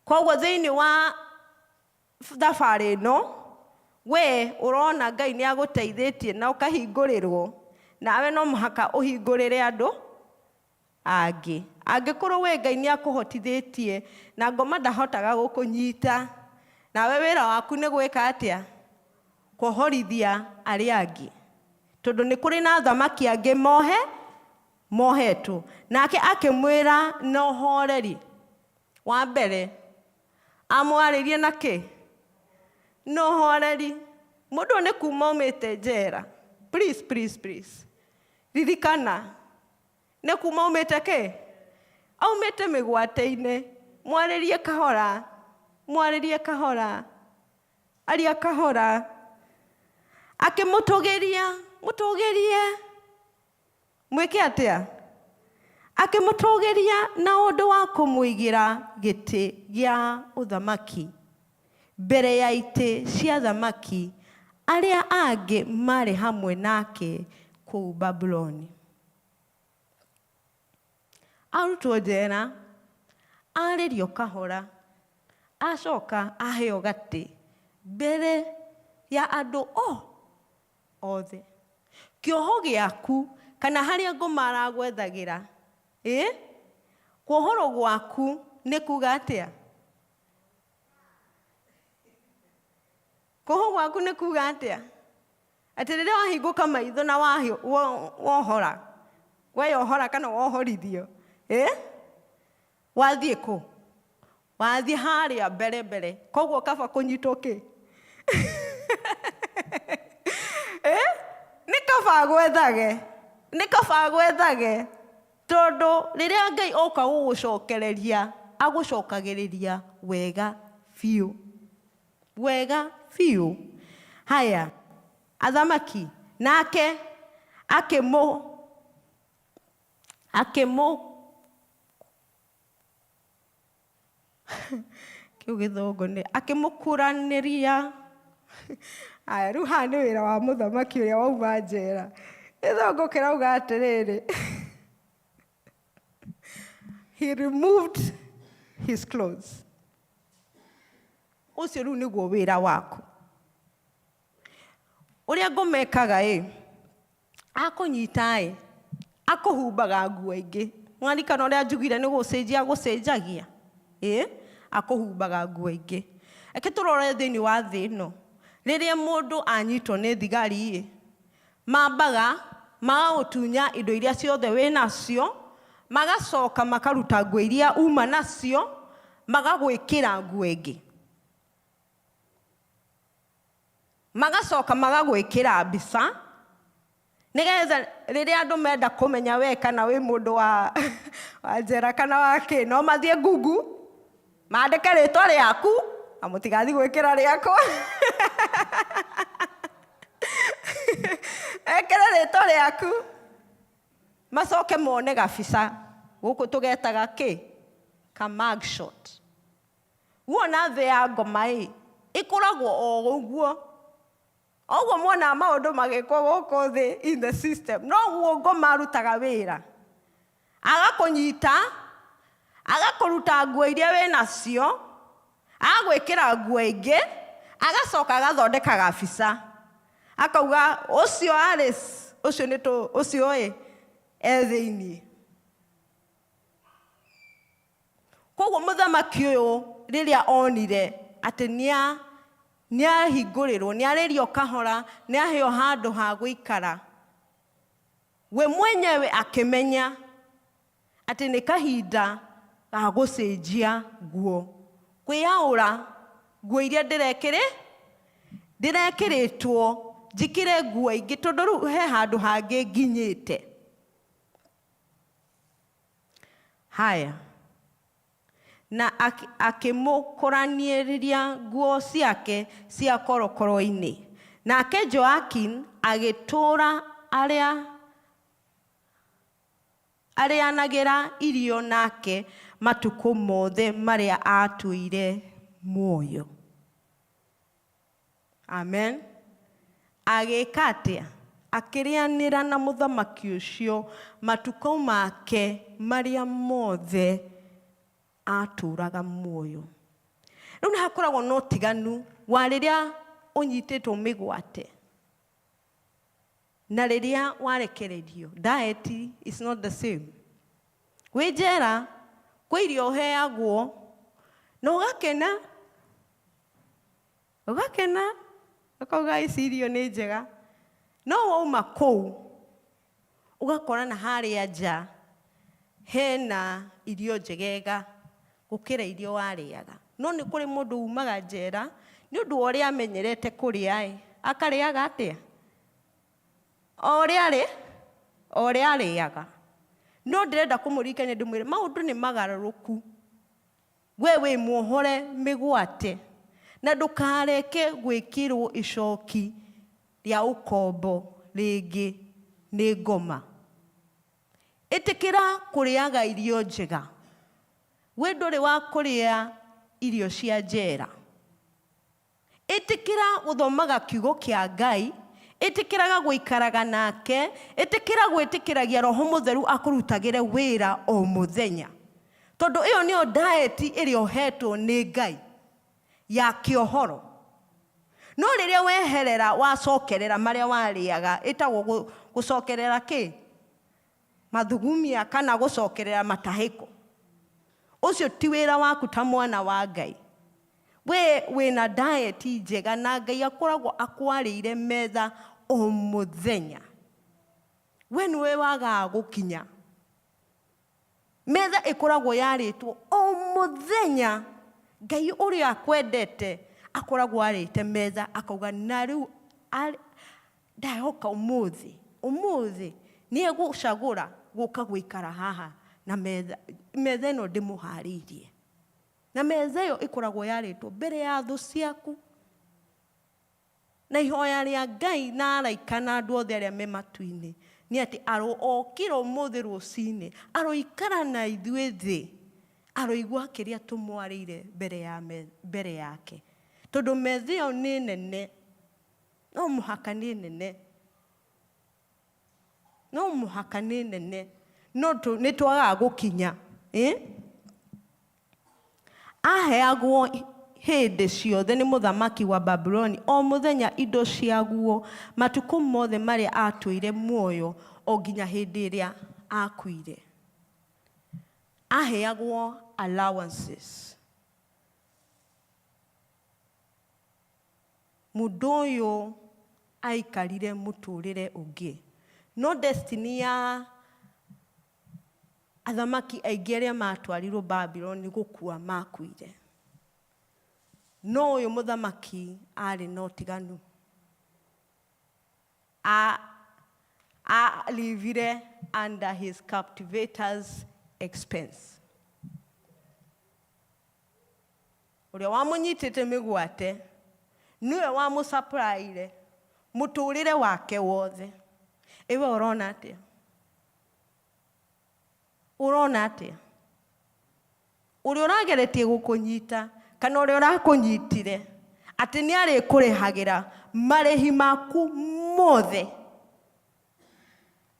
Koguo thĩinĩ wa thabarĩ ĩno, we ũrona Ngai nĩ agũteithĩtie na ũkahingũrĩrwo, nawe no mũhaka ũhingũrĩre andũ angĩ. Angĩkorwo we Ngai nĩ akũhotithĩtie na ngoma ndahotaga gũkũnyita, nawe wĩra waku nĩ gwĩka atĩa? Kuohorithia arĩa angĩ. Tondũ nĩ kũrĩ na athamaki angĩ mohe, mohetwo. Nake akĩmwĩra na ũhoreri. Wa mbere, amwarĩrie na kĩ? Na ũhoreri. Mũndũ ũyũ nĩ kuma aumĩte njera. Please, please, please. Ririkana, Nĩ kuma aumĩte kĩ? Aumĩte mĩgwate-inĩ. Mwarĩrie kahora, mwarĩrie kahora, aria kahora. Akĩmũtũgĩria, mũtũgĩrie. Mwĩke atĩa? Akĩmũtũgĩria na ũndũ wa kũmũigĩra gĩtĩ gĩa ũthamaki mbere ya itĩ cia athamaki arĩa angĩ maarĩ hamwe nake kũu Babuloni. Arutwo njera, Arĩrio kahora, acoka aheo gatĩ mbere ya andũ o othe. Kĩoho gĩaku kana harĩa ngoma aragwethagĩra, ĩ kuohorwo gwaku nĩ kuga atĩa? Kuohwo gwaku nĩ kuga atĩa? Atĩ rĩrĩa wahingũka maitho na wohora, weyohora kana wohorithio, ĩ wathiĩ kũ? Wathiĩ harĩa mbere mbere. Koguo kaba kũnyitwo kĩ? Ĩ nĩ kaba agwethage, nĩ kaba agwethage, tondũ rĩrĩa Ngai oka gũgũcokereria, agũcokagĩrĩria wega biũ. Wega biũ. Haya, athamaki, nake akĩmũ akĩmũ kĩu gĩthũngũ nĩ akĩmũkũranĩria. Aya, rĩu haha nĩ wĩra wa mũthamaki ũrĩa wauma njera. Gĩthũngũ kĩrauga atĩrĩrĩ, he removed his clothes. Ũcio rĩu nĩguo wĩra waku. Ũrĩa ngũmekaga ĩ, akũnyita ĩ, akũhumbaga nguo ingĩ. Mwaririkana ũrĩa njugire nĩ gũcenjia agũcenjagia? Ĩ, akũhumbaga nguo ingĩ. Reke tũrore thĩinĩ wa thĩ ĩno, rĩrĩa mũndũ anyitwo nĩ thigari ĩ, mambaga magagũtunya indo iria ciothe wĩnacio, magacoka makaruta nguo iria uma nacio, magagwĩkĩra nguo ĩngĩ. Magacoka magagwĩkĩra mbica, nĩgetha rĩrĩa andũ menda kũmenya we kana wĩ mũndũ wa wa njera kana wa kĩ, no mathiĩ Google, mandĩke rĩtwa rĩaku, na mũtigathiĩ gwĩkĩra rĩakwa. Mekĩre rĩtwa rĩaku, macoke mone gabica, gũkũ tũgetaga kĩ? Ka mug shot. Wona thĩ ya ngoma ĩ, ĩkoragwo o ũguo. O ũguo muonaga maũndũ magĩkwo gũkũ thĩ in the system, noguo ngoma arutaga wĩra. Agakũnyita, agakũruta nguo iria wĩ nacio, agagwĩkĩra nguo ingĩ, agacoka agathondeka gabica. Akauga ũcio Alice, ũcio nĩ tũ, ũcio ĩ, e thĩiniĩ. Koguo mũthamaki ũyũ rĩrĩa onire atĩ nĩahingũrĩrwo, nĩarĩrio kahora, nĩaheo handũ ha gũikara, we mwenyewe akĩmenya atĩ nĩ kahinda ga gũcenjia nguo, kwĩyaũra nguo iria ndĩrekĩrĩtwo, njĩkĩre nguo ingĩ tondũ rĩu he handũ hangĩ nginyĩte. Haya. Na akĩmũkũranĩria nguo ciake cia korokoro-inĩ. Nake Joakin agĩtũũra arĩanagĩra irio nake matukũ mothe marĩa aatũire muoyo. Amen. Agĩka atĩa? Akĩrĩanĩra na mũthamaki ũcio matukũ make marĩa mothe atũraga muoyo. Rĩu nĩ hakoragwo na ũtiganu wa rĩrĩa ũnyitĩtwo mĩgwate na rĩrĩa warekererio. Diet is not the same. Wĩ njera kwĩ irio ũheagwo na ũgakena. Ũgakena, ũkauga ici irio nĩ njega. No wauma kũu, ũgakora na harĩa nja hena irio njegega gũkĩra iria warĩaga. No nĩ kũrĩ mũndũ umaga njera, nĩ ũndũ wa ũrĩa amenyerete kũrĩa ĩ, akarĩaga atĩa? O ũrĩa arĩ, o ũrĩa arĩaga. No ndĩrenda kũmũririkania ndĩmwĩre maũndũ nĩ magarũrũku. We wĩ muohore mĩgwate, na ndũkareke gwĩkĩrwo icoki rĩa ũkombo rĩngĩ nĩ ngoma. Ĩtĩkĩra kũrĩaga irio njega. We ndũrĩ wa kũrĩa irio cia njera. Ĩtĩkĩra gũthomaga kiugo kĩa Ngai, ĩtĩkĩraga gũikaraga nake, ĩtĩkĩra gwĩtĩkĩragia Roho Mũtheru akũrutagĩre wĩra o mũthenya. Tondũ ĩyo nĩyo diet ĩrĩa ũhetwo nĩ Ngai ya kĩohoro. No rĩrĩa weherera wacokerera marĩa warĩaga, ĩtagwo gũcokerera kĩ? Mathugumia kana gũcokerera matahĩko. Ũcio ti wĩra waku ta mwana wa Ngai. We wĩna diet njega na Ngai akoragwo akwarĩire metha o mũthenya. We nĩwe wagaga gũkinya. Metha ĩkoragwo yarĩtwo o mũthenya. Ngai ũrĩa akwendete akoragwo arĩte metha akauga na rĩu ndahoka ũmũthĩ, ũmũthĩ nĩ egũcagũra gũka gũikara haha na metha, metha ĩno ndĩmũharĩirie. Na metha ĩyo ĩkoragwo yarĩtwo mbere ya thũ ciaku. Na ihoya rĩa Ngai na araika na andũ othe arĩa me matu-inĩ nĩ atĩ okĩra ũmũthĩ rũcinĩ, aroikara na ithuĩ thĩ, aroigua kĩrĩa tũmwarĩire mbere yake. Tondũ metha ĩyo nĩ nene, no mũhaka nĩ nene. No mũhaka nĩ nene, no nĩ twagaga gũkinya. Aheagwo hĩndĩ ciothe nĩ mũthamaki wa Babuloni o mũthenya indo ciaguo matukũ mothe marĩa atũire muoyo o nginya hĩndĩ ĩrĩa akuire. Aheagwo allowances. Mũndũ ũyũ aikarire mũtũrĩre ũngĩ. No destiny ya athamaki aingĩ arĩa matwarirwo Babuloni gũkua makuire. No ũyũ mũthamaki arĩ na ũtiganu. Alivire under his captivator's expense. Ũrĩa wamũnyitĩte mĩgwate nĩwe wamũsupplyire mũtũrĩre wake wothe. Ĩwe ũrona atĩa? Ũrona atĩa? Ũrĩa ũrageretie gũkũnyita kana ũrĩa ũrakũnyitire atĩ nĩ arĩkũrĩhagĩra marĩhi maku mothe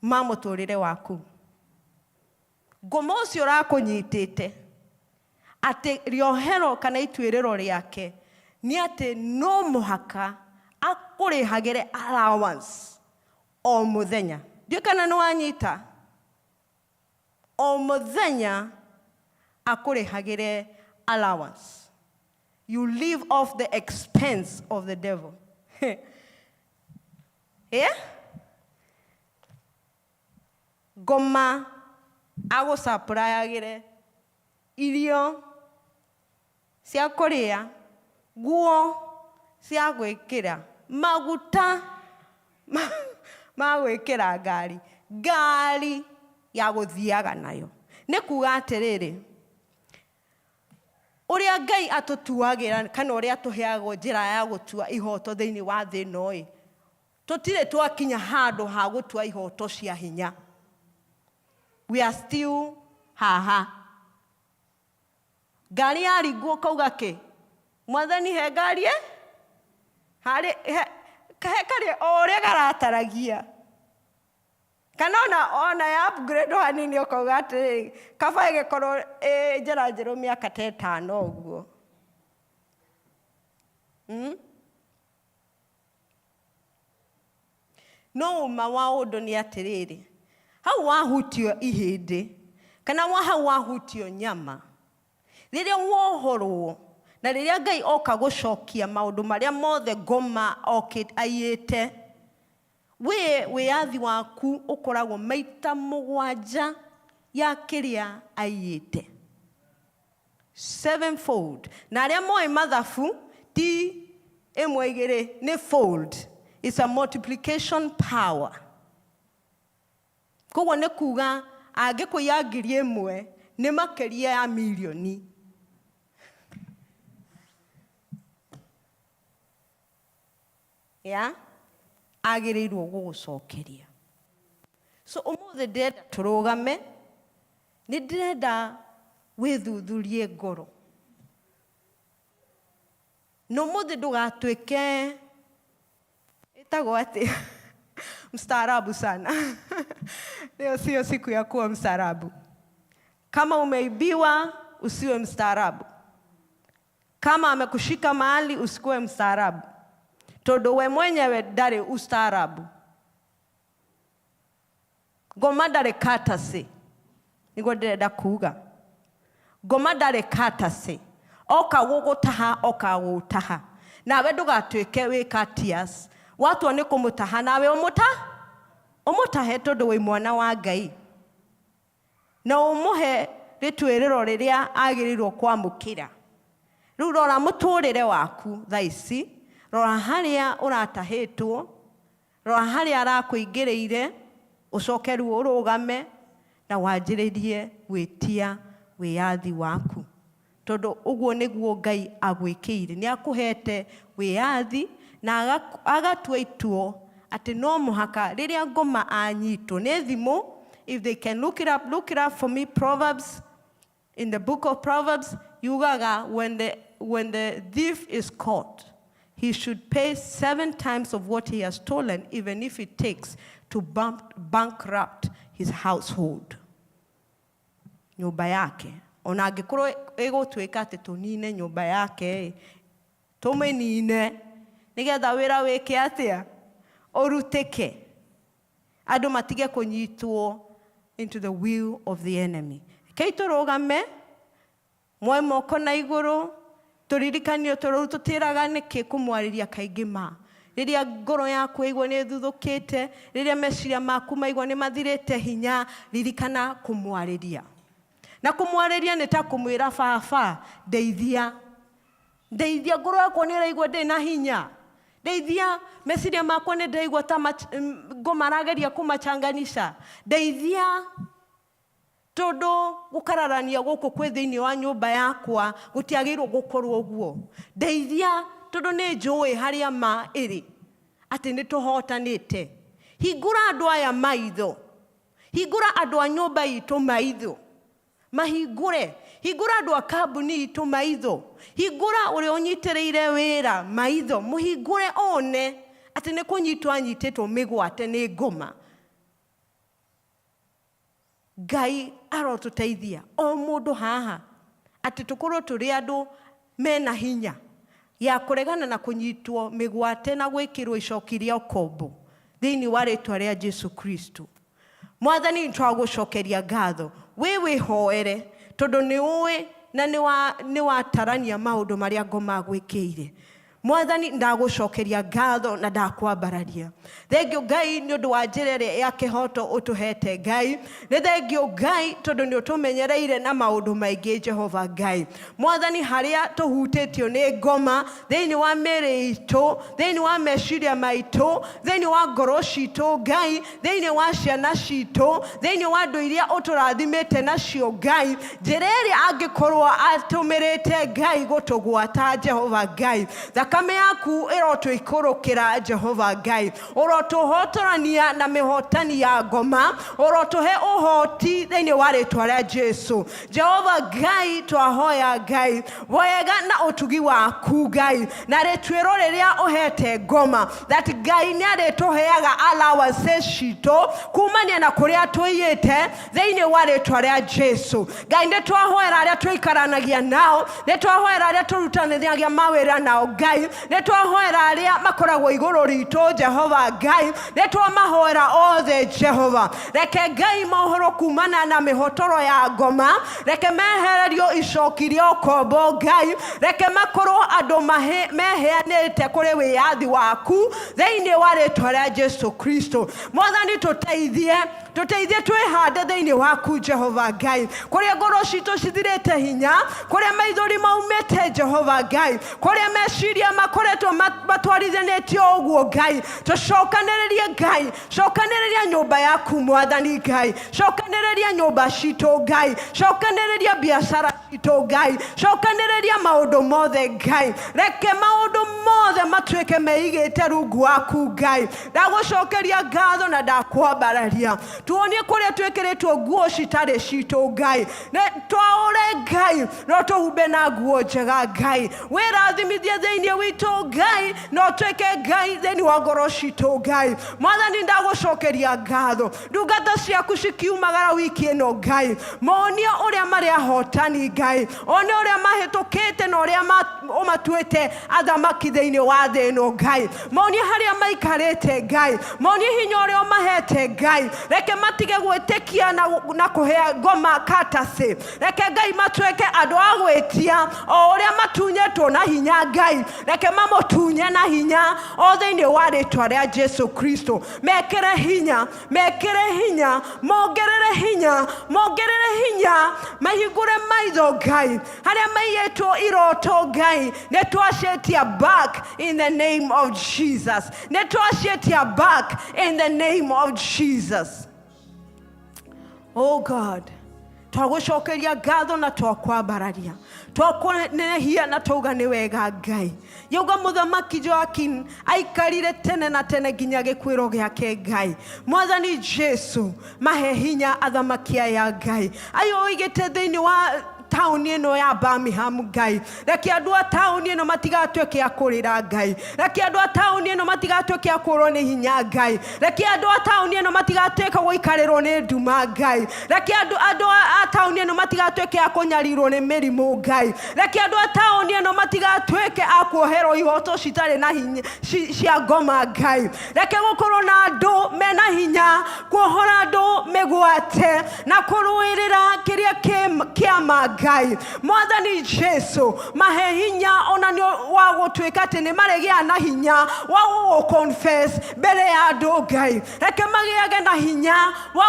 ma mũtũrĩre waku. Ngoma ũcio ũrakũnyitĩte atĩ rĩohero kana ituĩrĩro rĩake nĩ atĩ no mũhaka akũrĩhagĩre allowance o mũthenya. Ndiũĩ kana nĩ wanyita. O mũthenya akũrĩhagĩre allowance. You live off the expense of the devil. Yeah? Ngoma agũsupplyagĩre irio cia kũrĩa, nguo cia gwĩkĩra, maguta ma gwĩkĩra ngari, ngari ya gũthiaga nayo. Nĩ kuga atĩrĩrĩ, ũrĩa Ngai atũtuagĩra kana ũrĩa atũheagwo njĩra ya gũtua ihoto thĩinĩ wa thĩ ĩno ĩ, tũtirĩ twakinya handũ ha gũtua ihoto cia hinya. We are still haha. Ngari yaringwo ũkauga kĩ? Mwathani he ngari ĩ? Harĩ, he, he karĩ o ũrĩa garataragia. Kana ona ya upgrade hanini ũkauga atĩrĩrĩ, kaba ĩgĩkorwo ĩ njĩra njerũ mĩaka ta ĩtano ũguo. No ũma wa ũndũ nĩ atĩrĩrĩ, hau wahutio ihĩndĩ, kana hau wahutio nyama, rĩrĩa wohorwo, na rĩrĩa Ngai oka gũcokia maũndũ marĩa mothe ngoma aiyĩte, we wĩyathi waku ũkoragwo maita mũgwanja ya kĩrĩa aiyĩte. Sevenfold. Na arĩa moĩ mathabu ti ĩmwe igĩrĩ, nĩ fold. It's a multiplication power. Koguo nĩ kuga angĩkũiya ngiri ĩmwe nĩ makĩria ya mirioni. Ya? Agĩrĩirwo gũgũcokeria. So ũmũthĩ ndĩrenda tũrũgame, nĩ ndĩrenda wĩthuthurie ngoro. Na ũmũthĩ ndũgatuĩke ĩtagwo atĩa? Mstaarabu sana. Leo sio siku ya kuwa mstaarabu. Kama umeibiwa usiwe mstaarabu. Kama amekushika mahali usikuwe mstaarabu, tondu we mwenyewe ndari ustaarabu. Ngoma ndarĩ courtesy, nĩguo ndĩrenda kuga. Ngoma ndarĩ courtesy, oka gũgũtaha, oka gũgũtaha, nawe ndũgatuĩke wĩ courteous. Watua nĩ kũmũtaha, nawe ũmũtahe, tondũ wĩ mwana wa Ngai, na ũmũhe rĩtuĩrĩro rĩrĩa agĩrĩirwo kwamũkĩra. Rĩu rora mũtũrĩre waku thaa ici, rora harĩa ũratahĩtwo, rora harĩa arakũingĩrĩire, ũcoke rĩu ũrũgame na wanjĩrĩrie gwĩtia wĩyathi waku, tondũ ũguo nĩguo Ngai agwĩkĩire. Nĩ akũhete wĩyathi na agatua ituo atĩ no mũhaka rĩrĩa ngoma anyitwo nĩ thimũ. If they can look it up, look it up for me. Proverbs, in the book of Proverbs, yugaga when the thief is caught, he should pay seven times of what he has stolen, even if it takes to bankrupt his household, nyũmba yake. Ona angĩkorwo ĩgũtuĩka atĩ tũnine nyũmba yake, tũmĩnine nĩgetha wĩra wĩke atĩa, ũrutĩke, andũ matige kũnyitwo into the will of the enemy. Rekei tũrũgame, mwoe moko na igũrũ, tũririkanio tũrũu tũtĩraga nĩkĩ kũmwarĩria kaingĩ ma rĩrĩa ngoro yaku ĩigua nĩ ĩthuthũkĩte, rĩrĩa meciria maku maigua nĩ mathirĩte hinya, ririkana kũmwarĩria. Na kũmwarĩria nĩ ta kũmwĩra, "Baba, ndeithia, ndeithia, ngoro yakwa nĩ ĩraigua ndĩ na hinya, ndeithia, meciria makwa nĩ ndaigua ta ngoma arageria kũmachanganisha, ndeithia, tondu gukararania guku kwi thiini wa nyumba yakwa gutiagirwo gukorwo uguo. Ndeithia, tondu ni njui haria ma iri ati ni tuhotanite. Hingura andu aya maitho, hingura andu a nyumba itu maitho, mahingure, hingura andu a kambuni itũ maitho, hingura ũrĩa ũnyitĩrĩire wĩra maitho, mũhingũre one atĩ nĩ kũnyitwo anyitĩtwo mĩgwate nĩ ngoma." Ngai arotũteithia o mũndũ haha atĩ tũkorwo tũrĩ andũ mena hinya ya kũregana na kũnyitwo mĩgwate na gwĩkĩrwo icoki rĩa ũkombo thĩinĩ wa rĩtwa rĩa Jesu Kristo. Mwathani, nĩtwagũcokeria ngatho. Wĩ wĩhoere, tondũ nĩ ũĩ na nĩ watarania maũndũ marĩa ngoma gwĩkĩire. Mwathani, ndagũcokeria ngatho na ndakwambararia. Thengio Ngai nĩ ũndũ wa njĩra ĩrĩa ya kĩhoto ũtũhete. Ngai, nĩ thengio Ngai tondũ nĩ ũtũmenyereire na maũndũ maingĩ. Jehova Ngai Mwathani, harĩa tũhutĩtio nĩ ngoma thĩinĩ wa mĩĩrĩ itũ, thĩinĩ wa meciria maitũ, thĩinĩ wa ngoro citũ, Ngai, thĩinĩ wa ciana citũ, thĩinĩ wa andũ iria ũtũrathimĩte nacio, Ngai, njĩra ĩrĩa angĩkorwo atũmĩrĩte Ngai gũtũgwata, Jehova Ngai, thakame yaku ĩrotũikũrũkĩra. Jehova Ngai, ũrotũhotorania na mĩhotani ya ngoma, ũrotũhe ũhoti thĩinĩ wa rĩtwa rĩa Jesu. Jehova Ngai, twahoya Ngai wega na ũtugi waku, Ngai, na rĩtuĩro rĩrĩa ũhete ngoma, that Ngai nĩ arĩtũheaga allowances citũ kumania na kũrĩa tũiyĩte thĩinĩ wa rĩtwa rĩa Jesu. Ngai, nĩ twahoera arĩa tũikaranagia nao, nĩ twahoera arĩa tũrutanĩragia mawĩra nao. Ngai, nĩ twahoera arĩa makoragwo igũrũ ritũ. Jehova Ngai, nĩ twamahoera othe. Jehova, reke Ngai mohoro kumana na mĩhotoro ya ngoma, reke mehererio icoki rĩa ũkombo. Ngai, reke makorwo andũ meheanĩte kũrĩ wĩyathi waku thĩinĩ wa rĩtwa rĩa Jesu Kristo. Mwathani, tũteithie, tũteithie twĩhande thĩinĩ waku. Jehova Ngai, kũrĩa ngoro citũ cithirĩte hinya, kũrĩa maithori maumĩte, Jehova Ngai, kũrĩa meciria makoretwo matwarithanĩtio ũguo, Ngai, tũcokanĩrĩrie. Ngai, cokanĩrĩria nyũmba yaku. Mwathani Ngai, cokanĩrĩria nyũmba citũ. Ngai, cokanĩrĩria biacara citũ. Ngai, cokanĩrĩria maũndũ mothe. Ngai, reke maũndũ mothe matuĩke meigĩte rungu waku. Ngai, ndagũcokeria ngatho na ndakwambararia. Tuonie kũrĩa twĩkĩrĩtwo nguo citarĩ citũ. Ngai, twaũre. Ngai, no tũhumbe na nguo njega. Ngai, wĩrathimithie thĩinĩ. witũ Ngai, na ũtuĩke Ngai thĩinĩ wa ngoro citũ Ngai. Mwathani, ndagũcokeria ngatho. Ndungata ciaku cikiumagara wiki ĩno Ngai, monie ũrĩa marĩ ahotani Ngai, one ũrĩa mahĩtũkĩte na ũrĩa ũmatuĩte athamaki thĩinĩ wa thĩ ĩno Ngai. Monie harĩa maikarĩte Ngai, monie hinya ũrĩa ũmahete Ngai. Reke matige gwĩtĩkia na kũhe ngoma katacĩ. Reke Ngai matuĩke andũ a gwĩtia o ũrĩa matunyĩtwo na hinya Ngai. Reke mamũtunye na hinya o thĩinĩ wa rĩtwa rĩa Jesu Kristo. Mekĩre hinya, mekĩre hinya, mongerere hinya, mongerere hinya, mahingũre maitho Ngai harĩa maiyĩtwo iroto Ngai. Nĩ twaciĩtia back in the name of Jesus. Nĩ twaciĩtia back in the name of Jesus. Oh God, twagũcokeria ngatho na twakwambararia, twakũnehia na twauga nĩ wega Ngai. Yauga mũthamaki Joaquin aikarire tene na tene nginya gĩkuĩro gĩake Ngai. Mwathani Jesu, mahe hinya athamaki aya Ngai, ayo ũigĩte thĩinĩ wa taũni ĩno ya Birmingham Ngai. Reke andũ a taũni ĩno matigatuĩke a kũrĩra Ngai. Reke andũ a taũni ĩno matigatuĩke a kũrwo nĩ hinya Ngai. Reke andũ a taũni ĩno matigatuĩke gũikarĩrwo nĩ nduma Ngai. Reke andũ a taũni ĩno matigatuĩke a kũnyarirwo nĩ mĩrimũ Ngai. Reke andũ a taũni ĩno matigatuĩke a kuoherwo ihoto citarĩ na hinya cia ngoma Ngai. Reke gũkorwo na andũ mena hinya kuohora andũ mĩgwate na kũrũĩrĩra kĩrĩa kĩama Ngai. Mwathani Jesu, mahe hinya ona nĩ wa gũtuĩka atĩ nĩ marĩgĩa na hinya wa gũgũ confess mbere ya andũ Ngai. Reke magĩage na hinya wa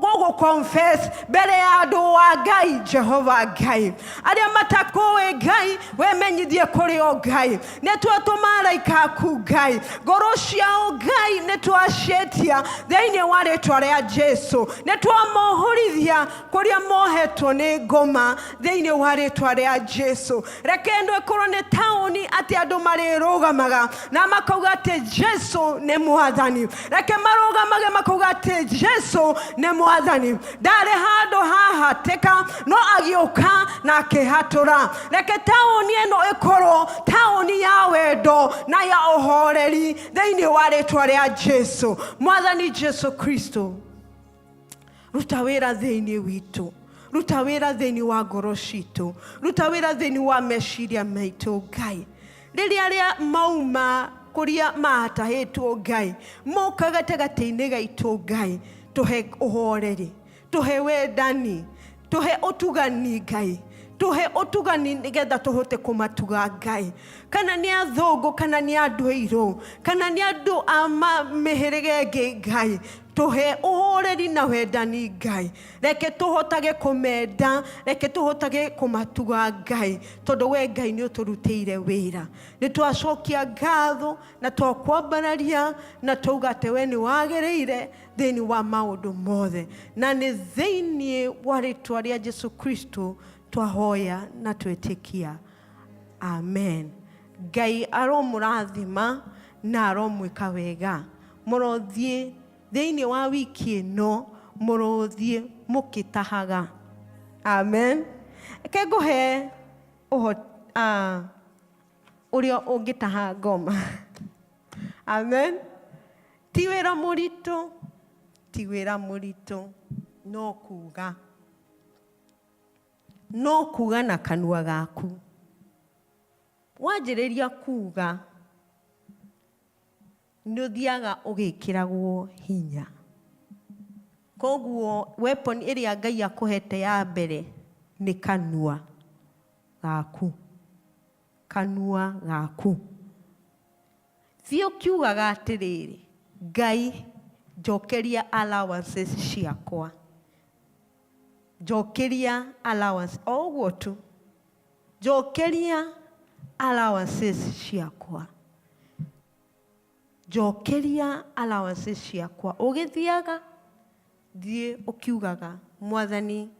gũgũ confess mbere ya andũ wa Ngai. Jehova Ngai, arĩa matakũĩ Ngai, wemenyithie kũrĩ o Ngai. Nĩ twatũma araika aku Ngai, ngoro ciao Ngai nĩ twaciĩtia thĩinĩ wa rĩtwa rĩa Jesu. Nĩ twamohorithia kũrĩa mohetwo nĩ ngoma thĩinĩ wa rĩtwa rĩa Jesu. Reke ĩno ĩkorwo nĩ taũni atĩ andũ marĩrũgamaga na makauga atĩ Jesu nĩ mwathani. Reke marũgamage makauga atĩ Jesu nĩ mwathani. Ndarĩ handũ hahatĩka no agĩũka na akĩhatũra. Reke taũni ĩno ĩkorwo taũni ya wendo na ya ũhoreri thĩinĩ wa rĩtwa rĩa Jesu. Mwathani Jesu Kristo, ruta wĩra thĩinĩ witũ, ruta wĩra thĩinĩ wa ngoro citũ, ruta wĩra thĩinĩ wa meciria maitũ Ngai. Rĩrĩa arĩa mauma kũrĩa maatahĩtwo Ngai moka gatagatĩ-inĩ gaitũ Ngai, tũhe ũhoreri, tũhe wendani, tũhe ũtugani Ngai, tũhe ũtugani nĩgetha tũhote kũmatuga Ngai. Kana nĩ athũngũ, kana nĩ andũ airũ, kana nĩ andũ a mĩhĩrĩga ĩngĩ Ngai, tũhe ũhoreri na wendani Ngai. Reke tũhotage kũmenda, reke tũhotage kũmatuga Ngai, tondũ we Ngai nĩ ũtũrutĩire wĩra. Nĩ twacokia ngatho na twakwambararia na twauga atĩ we nĩ wagĩrĩire thĩinĩ wa maũndũ mothe, na nĩ thĩinĩ wa rĩtwa rĩa Jesu Kristo twahoya na twetĩkia, amen. Ngai aromũrathima na aromwĩka wega. Mũrothiĩ thĩinĩ wa wiki ĩno, mũrothiĩ mũkĩtahaga. Amen. Reke ngũhe ũrĩa ũngĩtaha ngoma. Amen. Ti wĩra mũritũ, ti wĩra mũritũ, no kuga, no kuga na kanua gaku. Wanjĩrĩria kuga, nĩ ũthiaga ũgĩkĩragwo hinya. Koguo weapon ĩrĩa Ngai akũhete ya mbere nĩ kanua gaku. Kanua gaku. Thiĩ ũkiugaga atĩrĩrĩ, Ngai, njokeria allowances ciakwa. Njokeria allowance, o ũguo tu. Njokeria allowances ciakwa. Njokeria allowances ciakwa. Ũgĩthiaga, thiĩ ũkiugaga, Mwathani,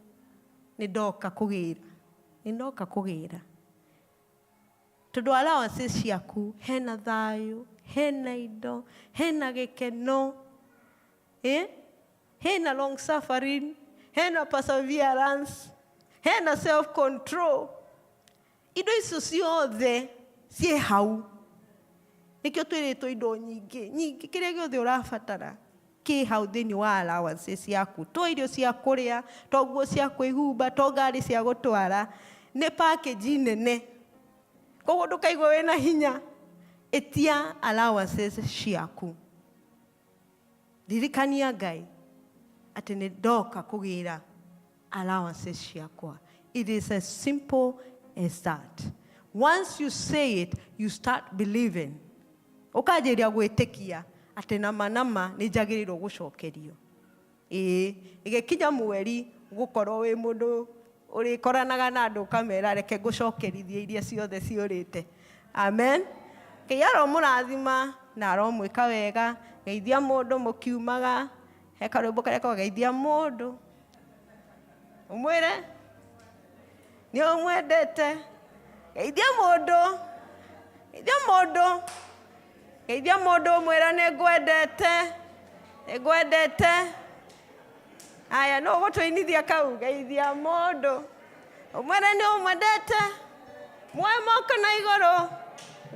nĩ ndoka kũgĩra. Nĩ ndoka kũgĩra. Tondũ allowances ciaku hena thayũ, hena indo, hena gĩkeno, hena long suffering, hena perseverance, hena self control. Indo icio ciothe Ciĩ hau. Nĩkĩo twĩrĩtwo indo nyingĩ nyingĩ, kĩrĩa gĩothe ũrabatara kĩ hau thĩinĩ wa allowances ciaku. To irio cia kũrĩa, to nguo cia kwĩhumba, to ngari cia gũtwara, nĩ package nene. Koguo ndũkaigua wĩna hinya, ĩtia allowances ciaku. Ririkania Ngai atĩ nĩ ndoka kũgĩra allowances ciakwa. It is as simple as that. Once you say it, you start believing. Ũkanjĩria gwĩtĩkia atĩ nama nama nĩ njagĩrĩirwo gũcokerio. Ĩĩ, ĩgĩkinya mweri gũkorwo wĩ mũndũ ũrĩkoranaga na andũ ũkamera reke ngũcokerithie iria ciothe ciũrĩte. Amen. Ngai aromũrathima na aromwĩka wega. Geithia mũndũ mũkiumaga, he karwĩmbo karĩa kaugaga geithia mũndũ ũmwĩre nĩ ũmwendete. Geithia mũndũ, geithia mũndũ, geithia mũndũ ũmwĩre nĩ ngwendete, nĩ ngwendete. Aya, nũ ũgũtũinithia kau? Geithia mũndũ ũmwĩre nĩ ũmwendete, muoe moko na igũrũ,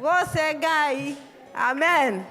goce Ngai. Amen.